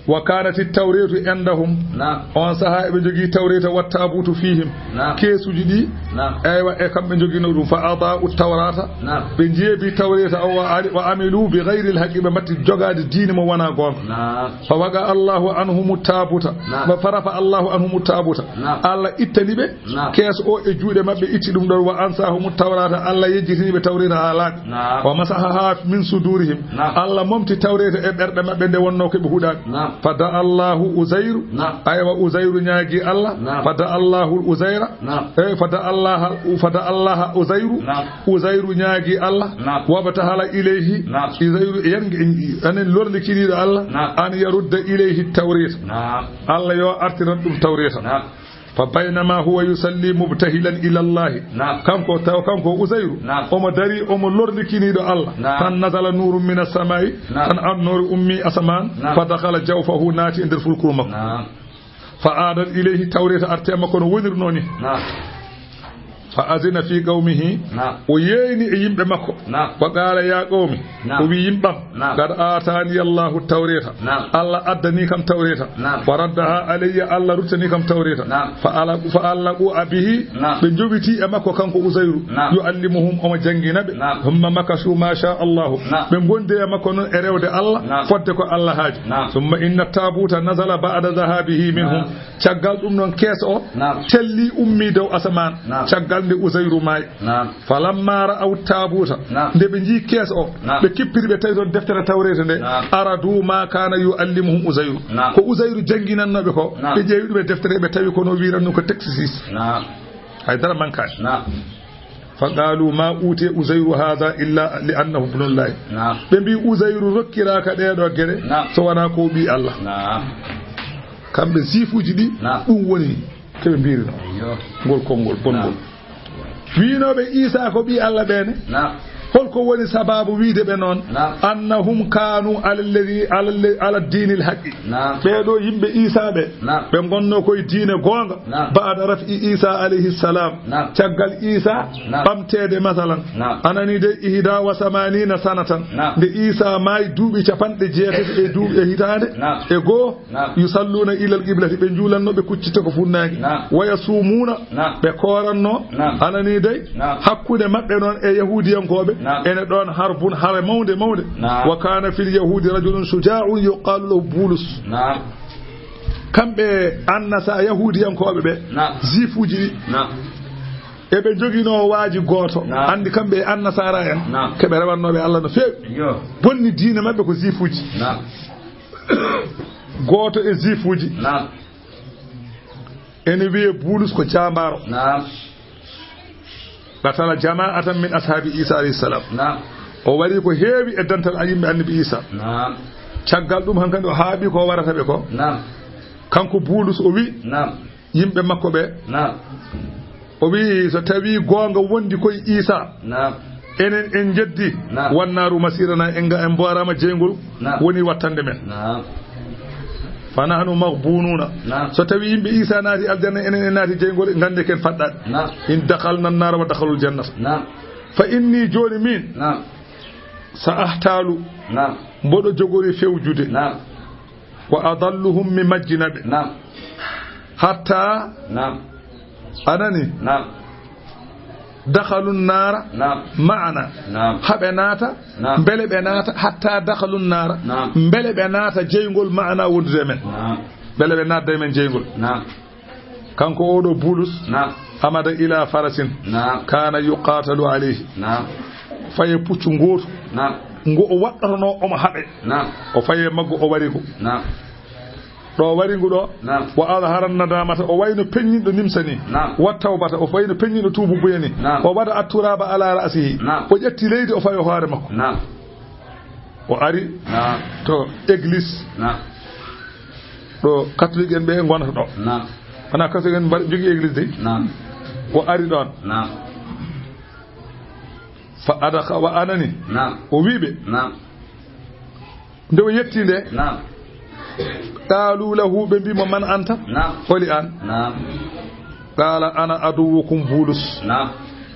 Wa kanati tawretu indahum. Naam. On saha eɓe jogii tawreta wa tabutu fihim. Naam. Keesuji ɗi. Naam. Eywa, e kamɓe jogino ɗum. Fa adau tawrata. Naam. Ɓe jeebi tawreta o wa ali-, wa amilu bi ghairi alhaqi, ɓe matti jogaade diine mo wona goonga. Naam. Fa waqa Allahu anhumu tabuta. Naam. Fa rafa Allahu anhumu tabuta. Naam. Allah ittani ɓe, naam, kees o e juuɗe maɓɓe, itti ɗum ɗon. Wa ansahumu tawrata, Allah yejjitini ɓe tawreta haa laaɓi. Naam. Wa masahaha min sudurihim. Naam. Allah momti tawreta e ɓerɗe maɓɓe nde wonno ko ɓe huɗaɓe. Naam. Fa da'a Allahu Uzairu. Naam. Aywa, Uzairu ñaagi Allah. Naam. Fa da'a Allahu Uzaira. Naam. Eh, fa da'a Allah, fa da'a Allah Uzairu. Naam. Uzairu ñaagi Allah. Naam. Wabtahala ilayhi. Naam. Uzairu yangi, anen lorlikiniɗo Allah. Naam. An yarudda ilayhi tawreta. Naam. Allah yo artiran ɗum tawreta. Naam. Fa baynama huwa yusalli mubtahilan ila Allahi. Naam. Kanko, taw kanko Uzairu, naam, omo dari, omo lorlikiniɗo Allah. Naam. Tan nazala nurun min as-samai. Naam. Tan annoore ummi asamaan. Naam. Fa dakhala jawfahu, naati e nder fulkuru makko. Naam. Fa adat ilayhi tawreta, arti e makko no wonirno ni. Naam. Fa azina fi qawmihi. Naam. O yeeyni e yimɓe makko. Naam. Wa qala ya qawmi. Naam. O wi yimɓam. Naam. Qad atani Allahu tawreta. Naam. Allah addani kam tawreta. Naam. Wa raddaha alayya, Allah ruttani kam tawreta. Naam. Fa ala-, fa allaqu bihi. Naam. Ɓe jowiti e makko kanko Uzairu. Naam. Yuallimuhum, omo janngina ɓe. Naam. Thumma makasu ma sha Allahu. Naam. Ɓe ngondi e makko noon e rewde Allah. Naam. Fodde ko Allah haaji. Naam. Thumma inna tabuta nazala ba'da dhahabihi minhum. Naam. Caggal ɗum noon kees o, naam, telli, ummi dow asamaan. Naam. Caggal nde Uzairu maayi. Naam. Falamma ra'aw tabuta. Naam. Nde ɓe njii kees o, naam, ɓe kippiri, ɓe tawi toon deftere tawreeta nde. Naam. Aradu ma kana yuallimuhum Uzairu. Naam. Ko Uzairu jannginannooɓe ko, naam, ɓe ƴeewi ɗum e deftere, ɓe tawi ko no wiiratnoo ko texte six. Naam. Hay dara mankaani. Naam. Fa qalu ma utiya Uzairu hadha illa li annahu ibnullahi. Naam. Ɓe mbi Uzairu rokkiraaka ɗee ɗoo geɗe, naam, so wonaa ko o ɓii Allah. Naam. Kamɓe siifuuji ɗi, naam, ɗum woni ko ɓe mbirino. Eyyo. Ngol konngol bongol. Naam. Wiinooɓe Iisaa ko ɓii Allah ɓee ne? Naam. Holko woni sababu wiide ɓe noon? Naam. Annahum kanu ala alladhi, ala alladhi, ala diinil haqqi. Naam. Ɓee ɗoo yimɓe Iisaa ɓe, naam, ɓe ngonnoo koye diine goonga. Naam. Ba'da raf'i Iisaa alayhi salam. Naam. Caggal Iisaa, naam, ɓamteede, masalan. Naam. A nanii de, ihda wa samanina sanatan. Naam. Nde Iisaa maayi, duuɓi capanɗe jeetati e duuɓi e hitaande, naam, e goo. Naam. Yusalluna ilal qiblati, ɓe njuulanno, ɓe kuccitta ko funnaange. Naam. Wa yasumuna, naam, ɓe kooranno. Naam. A nanii dey? Naam. Hakkunde maɓɓe noon e Yahuudiyankooɓe, naam, ene ɗoon harbun, hare mawnde, mawnde. Naam. Wa kana fil Yahudi rajulun shuja'un yuqalu lahu Bulus. Naam. Kamɓe Annasa-, Yahuudiyankooɓe ɓe, naam, Juifuuji ɗi, naam, eɓe njoginoo waaji gooto. Naam. Anndi kamɓe e Annasaara en, naam, ko ɓe rewannooɓe Allah no feewi. Yo. Bonni diine maɓɓe ko Juifuuji. Naam. Gooto e Juifuuji. Naam. Ene wiyee Bulus, ko jaambaaro. Naam. Qatala jama'atan min ashaabi Iisa alayhi salam. Naam. O warii ko heewi e dental a yimɓe Annabi Iisa. Naam. Caggal ɗum hankadi o haaɓi ko warata ɓe ko. Naam. Kanko Bulus o wi, naam, yimɓe makko ɓe. Naam. O wi, so tawi goonga wondi koye Iisa, naam, enen en njeddi, naam, wannaaru masirana, en nga-, en mboraama jeyngol, naam, woni wattande men. Naam. Fa nahnu maghbununa. Naam. So tawi yimɓe Iisa naati aljanna, enen en naati jeyngol, ngannde ken faɗɗaɗe. Naam. In dakhalna an-nara wa dakhalul jannata. Naam. Fa inni, jooni min, naam, sa ahtalu, naam, mboɗo jogori fewjude. Naam. Wa adalluhum, mi majjina ɓe. Naam. Hatta, naam, a nani? Naam. Dakhalu nnaara, naam, ma'ana. Naam. Haɓe naata, naam, mbele ɓe naata, hatta dakhalu nnaara. Naam. Mbele ɓe naata jeyngol, ma'ana wondude e men. Naam. Mbele ɓe naatda e men jeyngol. Naam. Kanko oɗo Bulus, naam, amada ila farasin, naam, kana yuqatalu alayhi. Naam. faye puccu ngootu. Naam. Ngo o waɗɗotonoo omo haɓe. Naam. O faye maggo o wari ngo. Naam. Ɗo o wari ngu ɗo. Naam. Wa adhara nadamata, o wayno peññinɗo nimsa ni. Naam. Wa tawbata, o wayno peññinɗo tuubu buya ni. Naam. O wada atturaba ala ra'sihi. Naam. O ƴetti leydi o fayo hoore makko. Naam. O ari. Naam. To église. Naam. Ɗo catholique en ɓe ngonata ɗo. Naam. Wona catholique en mbaɗ-, jogii église de. Naam. O ari ɗon. Naam. Fa adaka wa anani. Naam. O wiɓe. Naam. Nde o yetti nde. Naam. Qalu lahu, ɓe mbi mo, "Man anta?" Naam. Holi an? Naam. Qala, "Ana aduwukum Bulus." Naam.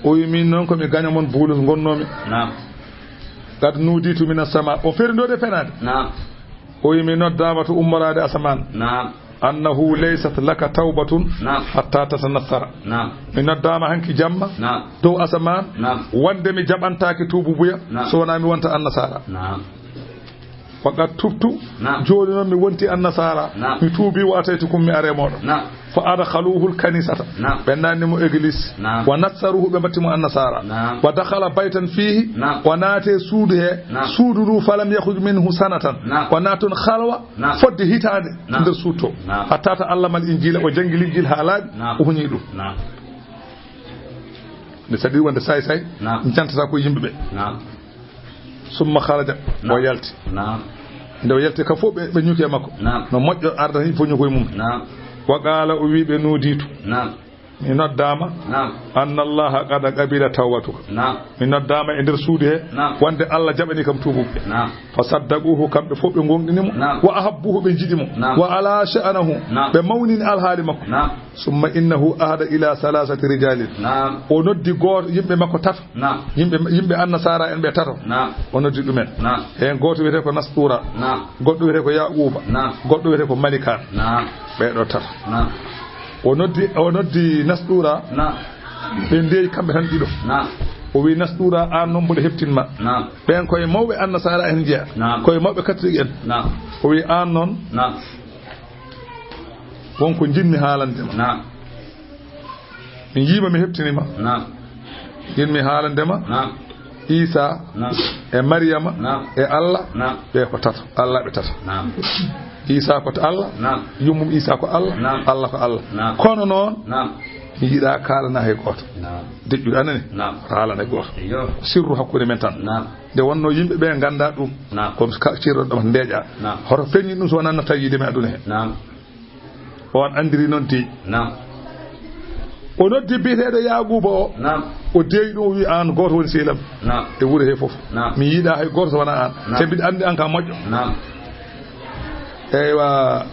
O wi, "Min noon ko mi gaño mon Bulus ngonnomi." Naam. "Qad nuditu min as-sama." O feri ndo de fenaade. Naam. O wi, "Mi noddaama to ummoraade asamaan." Naam. "Annahu laysat laka tawbatun." Naam. "Hatta tatanassara." Naam. "Mi noddaama hanki jamma." Naam. "Dow asamaan." Naam. "Wonde mi jaɓantaake tuubu buya." Naam. "So wonaa mi wonta annasaara." Naam. "Faqad tubtu." Naam. "Jooni noon mi wonti annasaara." Naam. "Mi tuubi, wa ataytukum, mi are mooɗo." Naam. "Fa adkhaluhu al-kanisata." Naam. Ɓe nanni mo église. Naam. "Wa nassaruhu," ɓe mbatti mo annasaara. Naam. "Wa dakhala baytan fihi." Naam. "O naate suudu he." Naam. "Suudu ndu falam yakhruj minhu sanatan." Naam. "O naati toon halwa." Naam. "Fodde hitaande." Naam. "Nder suudu to." Naam. "Hatta ta'allama al-injila," o janngi linjil haa laaɓi, naam, o huñi ɗum. Naam. Nde saɗi wonde saay saay, naam, jantata ko yimɓe ɓe. Naam. "Summa kharaja," naam, o yalti. Naam. Nde o yalti kam fof ɓe, ɓe ñuki e makko. Naam. No moƴƴo arda yimɓe fof ñukoye mum. Naam. "Wa qala," o wi ɓe, "Nuditu." Naam. "Mi noddaama." Naam. "Anna Allaha qad qabila tawbatuka." Naam. "Mi noddaama e nder suudu he." Naam. "Wonde Allah jaɓani kam tuubu." Naam. "Fa saddaquhu," kamɓe fof ɓe gonɗini mo. Naam. "Wa ahabbuhu," ɓe njiɗi mo. Naam. "Wa ala sha'nahu," naam, ɓe mawnini alhaali makko. Naam. "Summa innahu ahada ila salasati rijalin." Naam. O noddi gooto, yimɓe makko tato. Naam. Yimɓe, yimɓe annasaara en ɓe tato. Naam. O noddi ɗumen. Naam. Heen gooto wiyetee ko Nastura. Naam. Goɗɗo wiyetee ko Yaquba. Naam. Goɗɗo wiyetee ko Malikan. Naam. Ɓee ɗo tato. Naam. O noddi, o noddi Nastura. Naam. Ɓe ndeeyi kamɓe tan ɗiɗo. Naam. O wi, "Nastura, aan noon mboɗo heptin ma." Naam. Ɓeen koye mawɓe annasaara en njeya. Naam. Koye mawɓe katolik en. Naam. O wi, "Aan noon." Naam. "Won ko njiɗmi haalande ma." Naam. "Mi yiima, mi heptini ma." Naam. "Njiɗmi haalande ma." Naam. "Iisa." Naam. "E Mariyama." Naam. "E Allah." Naam. "Ɓe ko tato, Allah ɓe tato." Naam. "Iisa ko Allah." Naam. "Yummum Iisa ko Allah." Naam. "Allah ko Allah." Naam. "Kono noon." Naam. "Mi yiɗaa kaalana hay gooto." Naam. "Deƴƴuɗo, a nani?" Naam. "Haalana hay gooto." Iyo. "Sirru hakkunde men tan." Naam. Nde wonnoo yimɓe ɓe nganndaa ɗum. Naam. Ko ka-, cirro ɗo ndeeƴa. Naam. Hoto feññi ɗum so wonaa natta yiide men aduna he. Naam. O an anndiri noon deeƴi. Naam. O noddi biyeteeɗo Yaaguuba o. Naam. O deeƴi ɗum, o wi, "Aan gooto woni sehil am." Naam. "E wuro he fof. Naam. Mi yiɗaa hay gooto so wonaa aan. Naam. Te mbiɗa anndi aan ka moƴƴo." Naam. "Eywa,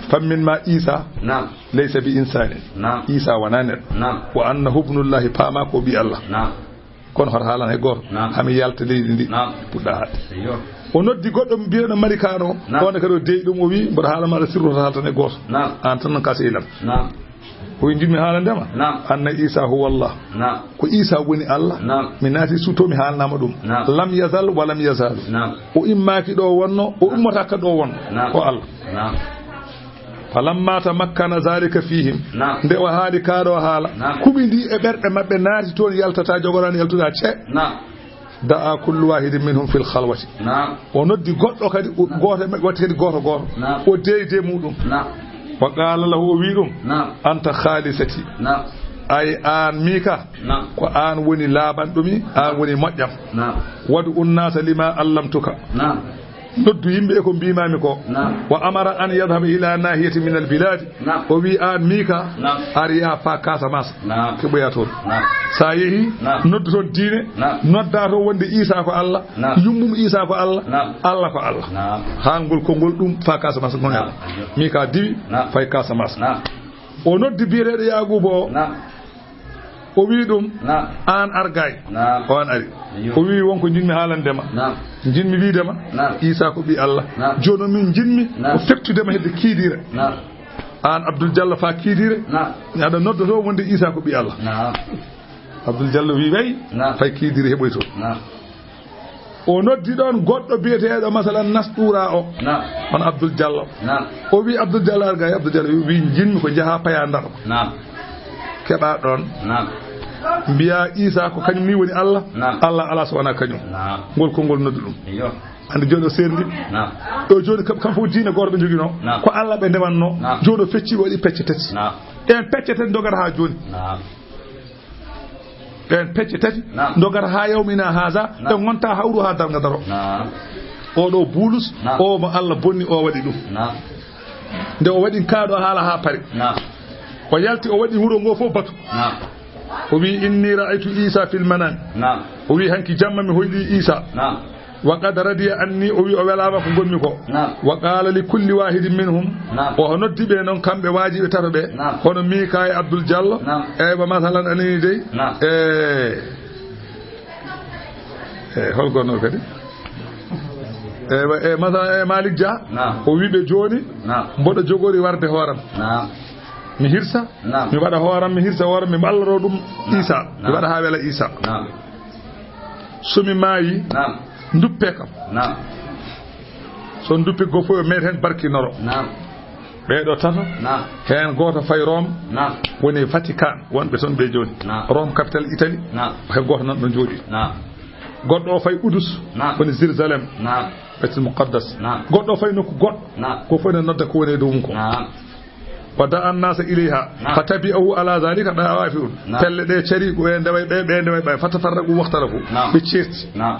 fammin ma Iisa." Naam. "Laysa bi insaanin." Naam. "Iisa wonaa neɗɗo." Naam. "Wa annahu ibnullahi," paamaa ko ɓii Allah. Naam. "Kono hoto haalan hay gooto." Naam. "Haa mi yalta leydi ndi." Naam. Puɗɗa haɗde. Iyo. O noddi goɗɗo biyeteeɗo Malikaano. Naam. On kadi o deeƴi ɗum, o wi, "Mboɗo haalana ma sirru, hoto haaltan hay gooto. Naam. Aan tan noon ka sehil am." Naam. O wi, "Njiɗmi haalande ma." Naam. "Anna Iisa huwa Allah." Naam. "Ko Iisa woni Allah." Naam. "Mi naati suudu to, mi haalanaama ɗum." Naam. "Lam yazal wa lam yazal." Naam. O immaaki ɗo wonno, o ummataa kadi ɗo wonno. Naam. Ko Allah. Naam. "Falamma tamakkana zalika fihim." Naam. Nde o haali kaa ɗo haala, naam, kuɓi ndi e ɓerɗe maɓɓe, naati toon, yaltataa, jogoraani yaltude ce. Naam. "Da'a kullu wahidin minhum fil khalwati." Naam. O noddi goɗɗo kadi, o, gooto e maɓɓe watti kadi gooto gooto. Naam. O deeƴi de muɗum. Naam. "Wa qala lahu," o wi ɗum, naam, "Anta khalisati." Naam. "Ay aan Miika, naam, ko aan woni laaɓanɗo mi, aan woni moƴƴam. Naam. Wad'u nnasa lima allamtuka." Naam. "Noddu yimɓe e ko mbiimaami ko." Naam. "Wa amara an yadhhaba ila nahiyati min al biladi." Naam. O wi, "Aan Miika, naam, ar yaha faa Casamance." Naam. Keɓoya toon. Naam. "So a yehii, naam, noddu toon diine, naam, nodda toon wonde Iisa ko Allah, naam, yummum Iisa ko Allah, naam, Allah ko Allah." Naam. Haa ngol konngol ɗum faa Casamance ngon. Naam. Miika diwi, naam, fayi Casamance. Naam. O noddi biyeteeɗo Yaaguuba o. Naam. O wi ɗum, naam, "Aan ar gaay." Naam. O an ari. Iyo. O wi, "Won ko njiɗmi haalande ma." Naam. "Njiɗmi wiide ma, naam, Iisa ko ɓii Allah." Naam. "Jooni min njiɗmi, naam, ko fektude ma hedde Kiidiire." Naam. "Aan Abdul Jallo faa Kiidiire." Naam. "Aɗa nodda to wonde Iisa ko ɓii Allah." Naam. Abdul Jallo wi, "Wey." Naam. "Fay Kiidiire heɓoyto." Naam. O noddi ɗoon goɗɗo biyeteeɗo, masalan, Nastura o. Naam. On Abdul Jallo. Naam. O wi, "Abdul Jallo, ar gaay." Abdul Jallo wi, "Njiɗmi ko njaha paya Ndar. Naam. Keɓa ɗoon." Naam. Mbiya Isa ko kañum ni woni Allah. Naam. Allah alaa so wonaa kañum. Naam. Ngol konngol noddu ɗum. Iyo. Hannde jooni o seerndi. Naam. Ɗo jooni kam, kam fof diine gooto ɓe njoginoo. Naam. Ko Allah ɓe ndewannoo. Naam. Jooni o fecci, o waɗi pecce tati. Naam. Ɗeen pecce tati ndogata haa jooni. Naam. Ɗeen pecce tati. Naam. Ndogata haa yawmina haza. Naam. Ɓe ngonta hawru haa darnga daro. Naam. Oɗo Bulus, naam, o mo Allah bonni, o waɗi ɗum. Naam. Nde o waɗi kaaɗo haala haa pare. Naam. O yalti, o waɗi wuro ngo fof batu. Naam. O wi, "Inni ra'aytu Isa fil manam." Naam. O wi, "Hanki jamma mi hoyɗi Isa." Naam. "Wa qad radiya anni," o wi, "o welama ko gonmi ko." Naam. "Wa qala li kulli wahidin minhum." Naam. O noddi ɓe noon kamɓe waajiɓe tato ɓe. Naam. Hono Mika e Abdoul Diallo. Naam. Eywa, masalan, anani dey. Naam. E, e, hol gonno kadi? Eywa, e, masalan, e Malick Dia. Naam. O wi ɓe jooni, naam, mboɗo jogori warde hooram. Naam. Mi hirsa, naam, mi waɗa hooram, mi hirsa hooram, mi balloro ɗum, naam, Isa. Mi, naam, waɗa haa wela Isa. Naam. So mi maayi, naam, nduppe kam. Naam. So nduppe goo fof yo meet heen barkinoro. Naam. Ɓee ɗo tato, naam, heen gooto fay Rome, naam, woni Vatican, wonɓe toon ɓe jooni. Naam. Rome, capital Italie, naam, heen gooto nan ɗo jooɗi. Naam. Goɗɗo o fay Udus, naam, woni Jérusalem, naam, Baitul Muqaddas. Naam. Goɗɗo o fay nokku goɗɗo, naam, ko fof ne nodda ko woni e dow mum ko. Naam. Wa da'a an-nasa ilayha, naam, fa tabi'ahu ala zalika dawafi'un. Naam. Pelle ɗe cari ko ɓe ndeway ɓe, ɓe ndeway ɓe, fa tafarraqu waxtalafu. Naam. Ɓe ceerti. Naam.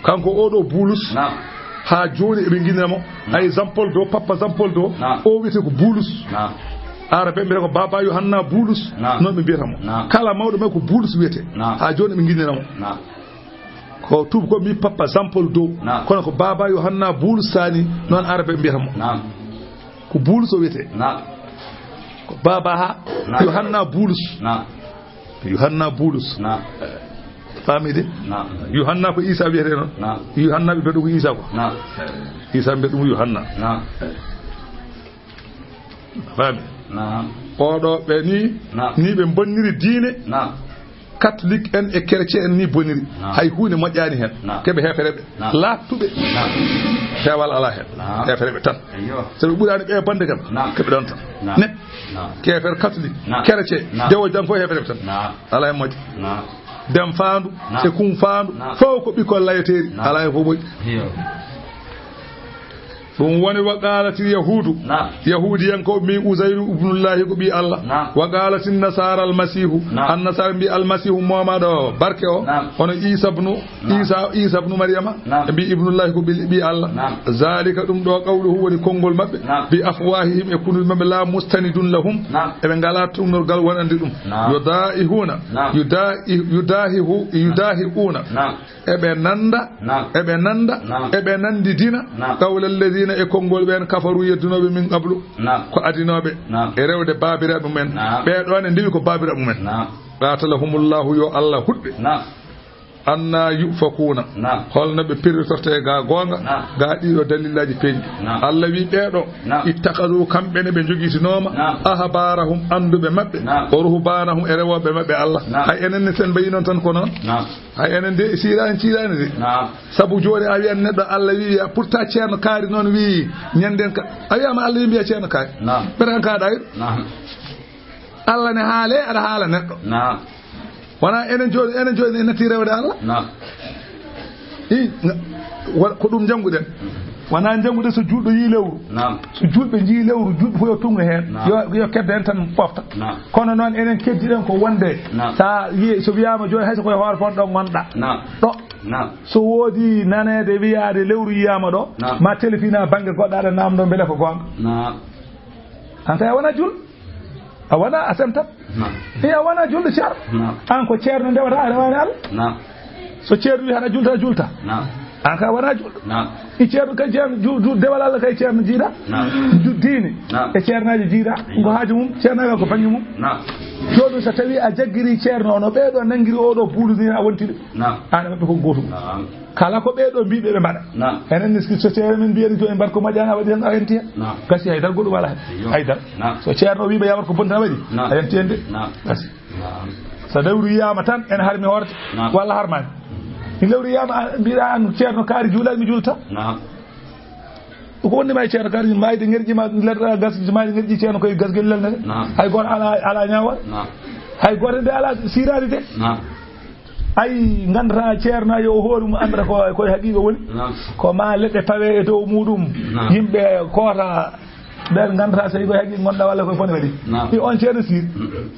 Kanko oɗo Bulus, naam, haa jooni eɓe nginna mo. Naam. Ay Jean Paul deux, Papa Jean Paul deux, naam, o wiyete ko Bulus. Naam. Arabe mbiyata ko Baba Yohanna Bulus, naam, noon ɓe mbiyata mo. Naam. Kala mawɗo maɓɓe ko Bulus wiyete. Naam. Haa jooni ɓe nginnina mo. Naam. Ko tuuba ko mbi Papa Jean Paul deux, naam, kono ko Baba Yohanna Bulus Sani, noon Arabe mbiyata mo. Naam. Ko Bulus o wiyete. Naam. Ko Baba ha, naam, Yohanna Bulus. Naam. Yohanna Bulus. Naam. Faami de? Naam. Yohanna ko Isa wiyete noon. Naam. Yohanna ɓe mbiya ɗum ko Isa ko. Naam. Isa mbiya ɗum Yohanna. Naam. Faami? Naam. Oɗo ɓe ni, naam, ni ɓe bonniri diine. Naam. Catholique en e chrétien en ni boniri. Naam. Hay huunde moƴƴaani heen. Naam. Keɓe heefere ɓe. Naam. Laaɓtuɓe. Naam. Peewal alaa heen. Naam. Heefere ɓe tan. Eyyo. So ɓe ɓuraani ɓe bonde kam, naam, keɓe ɗoon tan. Naam. Ne? Naam. Keefeero catholique, naam, chrétien, naam, dewo jam fof heefere ɓe tan. Naam. Alaa e moƴƴo. Naam. Dem faandu, naam, e kum faandu, naam, fof ko ɓikkol layeteeri. Naam. Alaa e fof moƴƴi. Iyo. Ɗum woni wa qalatil yahuudu. Naam. Yahuudiyankooɓe mbi Uzayru ibnullahi ko ɓii Allah. Naam. Wa qalatin nasara almasihu. Naam. Annasara mbi Almasihu moomaaɗo barke o. Naam. Hono Isa ibnu, naam, Isa, Isa ibnu Maryama. Naam. Ɓe mbi ibnullahi ko ɓi, ɓii Allah. Naam. Zalika ɗum ɗo qawluhu woni konngol maɓɓe. Naam. Bi afwahihim e kunul maɓɓe la mustanidun lahum. Naam. Eɓe ngalaa tuugnorgal wonande ɗum. Naam. Yudaihuna. Naam. Yudai-, yudahihu, yudahiuna. Naam. Eɓe nanda, naam, eɓe nanda, naam, eɓe nandidina, naam, qawla alladhina e konngol ɓeen kafaru yeddunooɓe min qablu. Naam. Ko adinooɓe, naam, e rewde baabiraaɓe mumen. Naam. Ɓee ɗoo ne ndewi ko baabiraaɓe mumen. Naam. Qatalahumullahu, yo Allah huɗɓe. Naam. Anna yufakuna. Naam. Holno ɓe pirritorte ga goonga? Naam. Ga ɗiɗo dalilaaji peeñɗi. Naam. Allah wi ɓee ɗoo, naam, ittakhadhu, kamɓe ne ɓe njogitinooma, naam, ahbarahum, annduɓe maɓɓe, naam, wa ruhbanahum, e rewooɓe maɓɓe Allah. Naam. Hay enen ne sen mbayi noon tan ko noon. Naam. Hay enen de, siiraani, siiraani de. Naam. Sabu jooni a wiyan neɗɗo Allah wi, wiya, pourtant Ceerno Kaari noon wi, ñanden ka, a wiyama Allah wi mbiya Ceerno Kaari. Naam. Ɓe tan ka ɗayɗo. Naam. Allah ne haale, aɗa haala neɗɗo. Naam. Wona enen jooni, enen jooni en natti rewde Allah. Naam. I, nga-, wa-, ko ɗum njannguɗen. Wona njannguɗen so juulɗo yii lewru. Naam. So juulɓe njii lewru, juulɓe fof yo tuugno heen. Naam. Yo, yo keddo en tan pofta. Naam. Kono noon enen keddiɗen ko wonde, naam, sa yi-, so wiyaama jooni hay so koye hoore fon ɗo ngonɗa. Naam. Ɗo. Naam. So woodi naneede wiyaade lewru yiyaama ɗo, naam, ma telefina bannge goɗɗo aɗa naamndoo mbele ko goonga. Naam. An kay a wona juul. A wona a semtat. Naam. E a wona juulɗo ceerno. Naam. An ko ceerno ndewata a rewaani Allah. Naam. So ceerno wi hana julta, a julta. Naam. An ka wona juulɗo. Naam. E ceerno kay ceerno ju-, ju-, dewal Allah kay ceerno jiiɗa. Naam. Ju-, diine. Naam. E ceernaaji jiiɗa. Ko haaju mum, ceernaagal ko bannge mum. Naam. Jooni so tawi a jaggiri ceerno o no ɓee ɗo nanngiri o ɗo buulude ni a wonti ɗo. Naam. An e maɓɓe ko gootum. Naam. Kala ko ɓee ɗo mbiɓe ɓe mbaɗa. Naam. Enen ni so ceerno men mbiyani jooni mbaɗ ko moƴƴaani a waɗi heen a wenti heen. Naam. Gasi hay dara goɗɗum alaa heen. Eyyo. Hay dara. Naam. So ceerno o wiima yawat ko bonta a waɗi. Naam. A yenti heen de. Naam. Gasi. Naam. So lewru yiyaama tan, en harmi hoorde, naam, walla harmaani. Ni lewru yiyaama, a, mbiɗa an ceerno kaari juulaani mi juulta. Naam. Ko wonni ma e ceerno kaari maayde ŋerƴi ma, ladda gas maayde ŋerƴi ceerno koye gasgel lelnere. Naam. Hay gooto ala, ala ñaawal. Naam. Hay gooto nde alaa siiraade de. Naam. Ay, nganndataa ceerno yo o hoore mum annda ko, ko e haqiiqa woni. Naam. Ko ma leɗɗe pawe e dow muɗum. Naam. Yimɓe koota, ɓen nganndataa so ko e haqiiqa ngonɗa walla ko e fone waɗi. Naam. Mi on ceerno siir. Mm.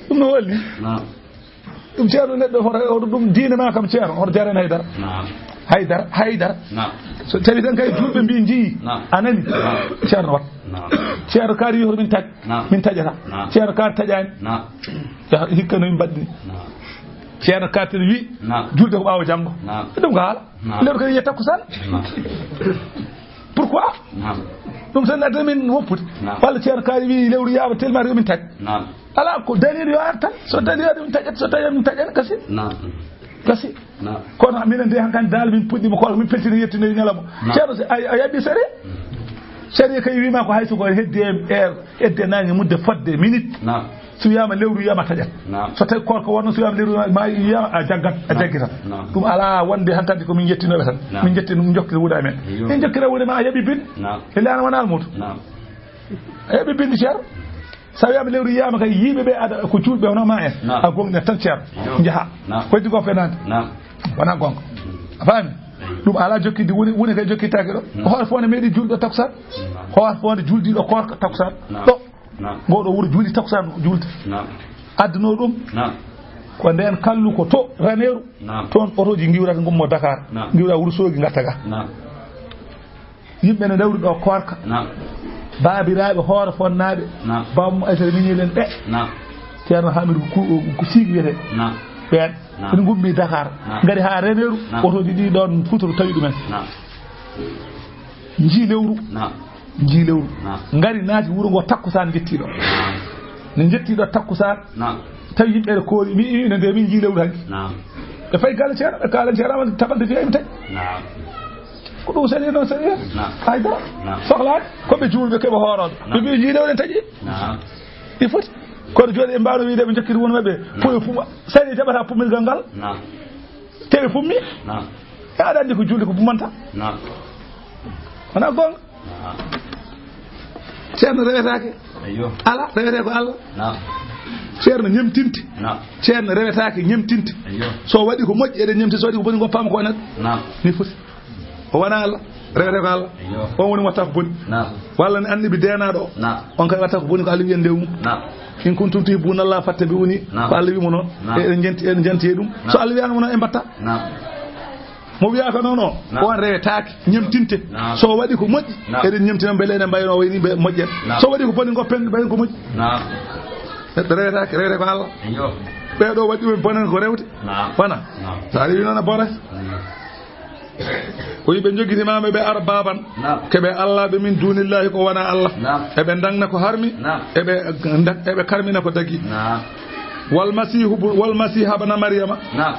Ɗum no holli. Naam. Ɗum ceerno neɗɗo hoto, hoto ɗum diine ma kam ceerno, hoto jarani haydara. Naam. Haydara, haydara. Naam. So tawi tan kay julɓe mbi njii. Naam. A nani? Naam. Ceerno wat. Naam. Ceerno kaari yo min taƴ. Naam. Min taƴata. Naam. Ceerno kaari taƴani. Naam. Ya, hikka no min mbaɗni. Naam. Ceerno kaari tan wi. Naam. Julde ko ɓaawo janngo. Naam. Ɗum ko haala. Naam. Lewru kadi yiya takkusaan. Naam. Pourquoi? Naam. Ɗum tan adda min woppude. Naam. Walla ceerno kaari wi lewru yaama tellement yo min taƴ. Naam. Alaa ko dalil yo ar tan. So dalil yo min taƴat, so taƴat min taƴat kasi. Naam. Kasi. Naam. Kono minen de hankadi dal min puɗɗima ko min peltini yettinoyi nelamo. Naam. Ceerno a, a yaɓi sariya. Mm. Sariya kay wima ko hay so ko heddi e, e, hedde nange mudde fodde minute. Naam. So wiyama lewru wiyama taƴat. Naam. So tawi korko wonno so wiyama lewru ma wiyama a jaggat, a Naam. jaggitat. Naam. Ɗum ala wonde hankadi ko min jettinoɓe tan. Naam. Min jetti ɗum jokkita wuuɗa men. Iyo. Min jokkita wuuɗa ma a yaɓi bin. Naam. E lana wona almuudo. Naam. A yaɓi bindi ceerno. So wiyama lewru yiyama kay yiɓe ɓe ada ko julɓe hono ma en. Naam. A gongɗe tan ceerno. Iyo. Jaha. Naam. Ko heddi ko fenande. Naam. Wona gonga. A faami? Iyo. Ɗum ala jokkidi woni, woni kay jokkitaki ɗo. Naam. Hoore fonde meɗi julɗo takkusaan. Naam. Hoore fonde julɗiɗo korka takkusaan. Naam. Ɗo. Naam. Ngoɗo wuro juuli takkusaan julde. Naam. Adduno ɗum. Naam. Ko nden kallu ko to Raneeru. Naam. Toon otoji ngiwrata ngummo Dakar. Naam. Ngiwra Wuro Soogi ngatta ga. Naam. Yimɓe ne ndawri ɗo koorka. Naam. Baabiraaɓe hoore fonnaaɓe. Naam. Baamu Aysata miñiilen ɓe. Naam. Ceerno Hamidu ko, ko siigi wiyetee. Naam. Ɓeen. Naam. Ene ngummi Dakar. Naam. Ngari haa Raneeru. Naam. Otoji ɗi ɗoon futoro tawi ɗumen. Naam. Njii lewru. Naam. Njii lewru. Naam. Ngari naati wuro ngo takkusaan njettii ɗo. Naam. Ne njettii ɗo takkusaan. Naam. Tawi yimɓe ene koori, mi, mi, ene nde min njii lewru hanki. Naam. Ɓe fayi galle ceerno, ɓe kaala ceerno, awa tabante fiya emi taƴi. Naam. Ko ɗum sariya noon sariya? Naam. Hay dara. Naam. Sohlaani, ko ɓe juulɓe, ko ɓe hoorooɓe. Naam. Ɓe mbi njii lewru en taƴi. Naam. Ɗi foti. Kono jooni en mbaawno wiide ɓe njokkiri won maɓɓe. Naam. Puyo puma. Sariya jaɓata pummilgal ngal. Naam. Tewi fummi. Naam. E aɗa anndi ko julde ko bumanta. Naam. Wona goonga. Naam. Ceerno rewetaake. Ayyo. Ala, rewetee ko Allah. Naam. Ceerno ñemtinte. Naam. Ceerno rewetaake ñemtinte. Ayyo. So waɗi ko moƴƴi eɗen ñemti, so waɗi ko boni goppaama ko neɗɗo. Naam. Ni foti. O wona Allah. Rewetee ko Allah. Ayyo. On woni watta ko boni. Naam. Walla ne annabi deenaaɗo o. Naam. On kay watta ko boni ko Allah wiyen ndew mum. Naam. In kuntum tuhibbuna Allah fattabi'uni. Naam. Ko Allah wi mo noon. Naam. E, eɗen jenti, eɗen janti e ɗum. Naam. So Allah wiyaano mo noon en mbatta. Naam. Mo wiyaaka noon o, Naam. on rewetaake, ñemtinte. Naam. So waɗi ko moƴƴi, Naam. eɗen ñemtina mbele enen mbayno wayni mbe moƴƴen. Naam. So waɗi ko boni ngoppen mbayen ko moƴƴi. Naam. Neɗɗo rewetaake, rewete ko Allah. Ayyo. Ɓee ɗo waɗi ɓe bonen ko rewte. Naam. Wona. Naam. So a rewi noon a borat. Ayyo. Ko yimɓe jogitimaama ɓe arbaban. Naam. Ko ɓe Allah ɓe min dunillahi ko wona Allah. Naam. Eɓe ndagna ko harmi. Naam. Eɓe ndag-, eɓe karmina ko dagi. Naam. Wal masihu bu-, wal masiha bana Maryama. Naam.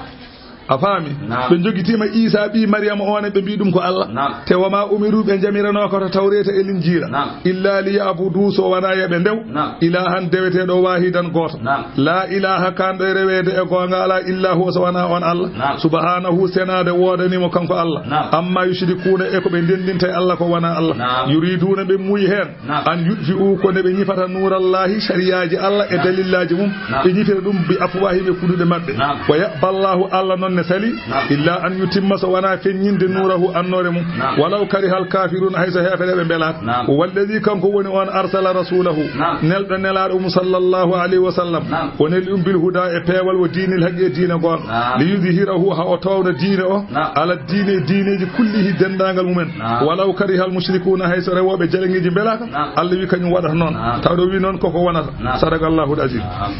A faami? Naam. Ɓe njogitiima Iisaa ɓii Maryama oon, ɓe mbii ɗum ko Allah. Naam. Te wa maa umiru, ɓe njamiranooka to Tawreeta e Linjiila. Naam. Illa li ya'budu, so wanaa yo ɓe ndew. Naam. Ilaahan, deweteeɗo, waahidan, gooto. Naam. Laa ilaaha, kaanɗo e reweede e goonga alaa, illa huwa, so wanaa oon Allah. Naam. Subhaanahu, senaade woodanii mo kanko Allah. Naam. Amma yushrikuuna, e ko ɓe ndenndinta e Allah ko wanaa Allah. Naam. Yuriduuna, ɓe muuyi heen. Naam. An yutfi'u, ko ne ɓe ñifata nuurallaahi, sariyaaji Allah e Naam. dalillaaji mum, Naam. ɓe ñifira ɗum bi afwaahihim e kuɗuɗe maɓɓe. Naam. Wa ya'ba Allaahu, Allah noon ne sali, Naam. illa an yutimma, so wanaa feññinde nuurahu, annoore mum. Naam. Walaw karihal kaafiruun, hay so heefereeɓe mbelaaka. Naam. Wallazii, kanko woni on, arsala rasuulahu, Naam. nelɗo nelaaɗo mum, sallallaahu alayhi wa sallam, Naam. o neli ɗum bil hudaa e peewal, wa diinil haqqi e diine goonga, Naam. li yudhirahu, haa o toowna diine o, Naam. ala diine, diineeji kullihi, denndaangal mumen. Naam. Walaw karihal mushrikuuna, hay so rewooɓe jaleŋeeji mbelaaka, Naam. Allah wi kañum waɗata noon. Naam. Taw ɗo wi noon koko wonata. Naam. Sadaqallahul aziim. Naam.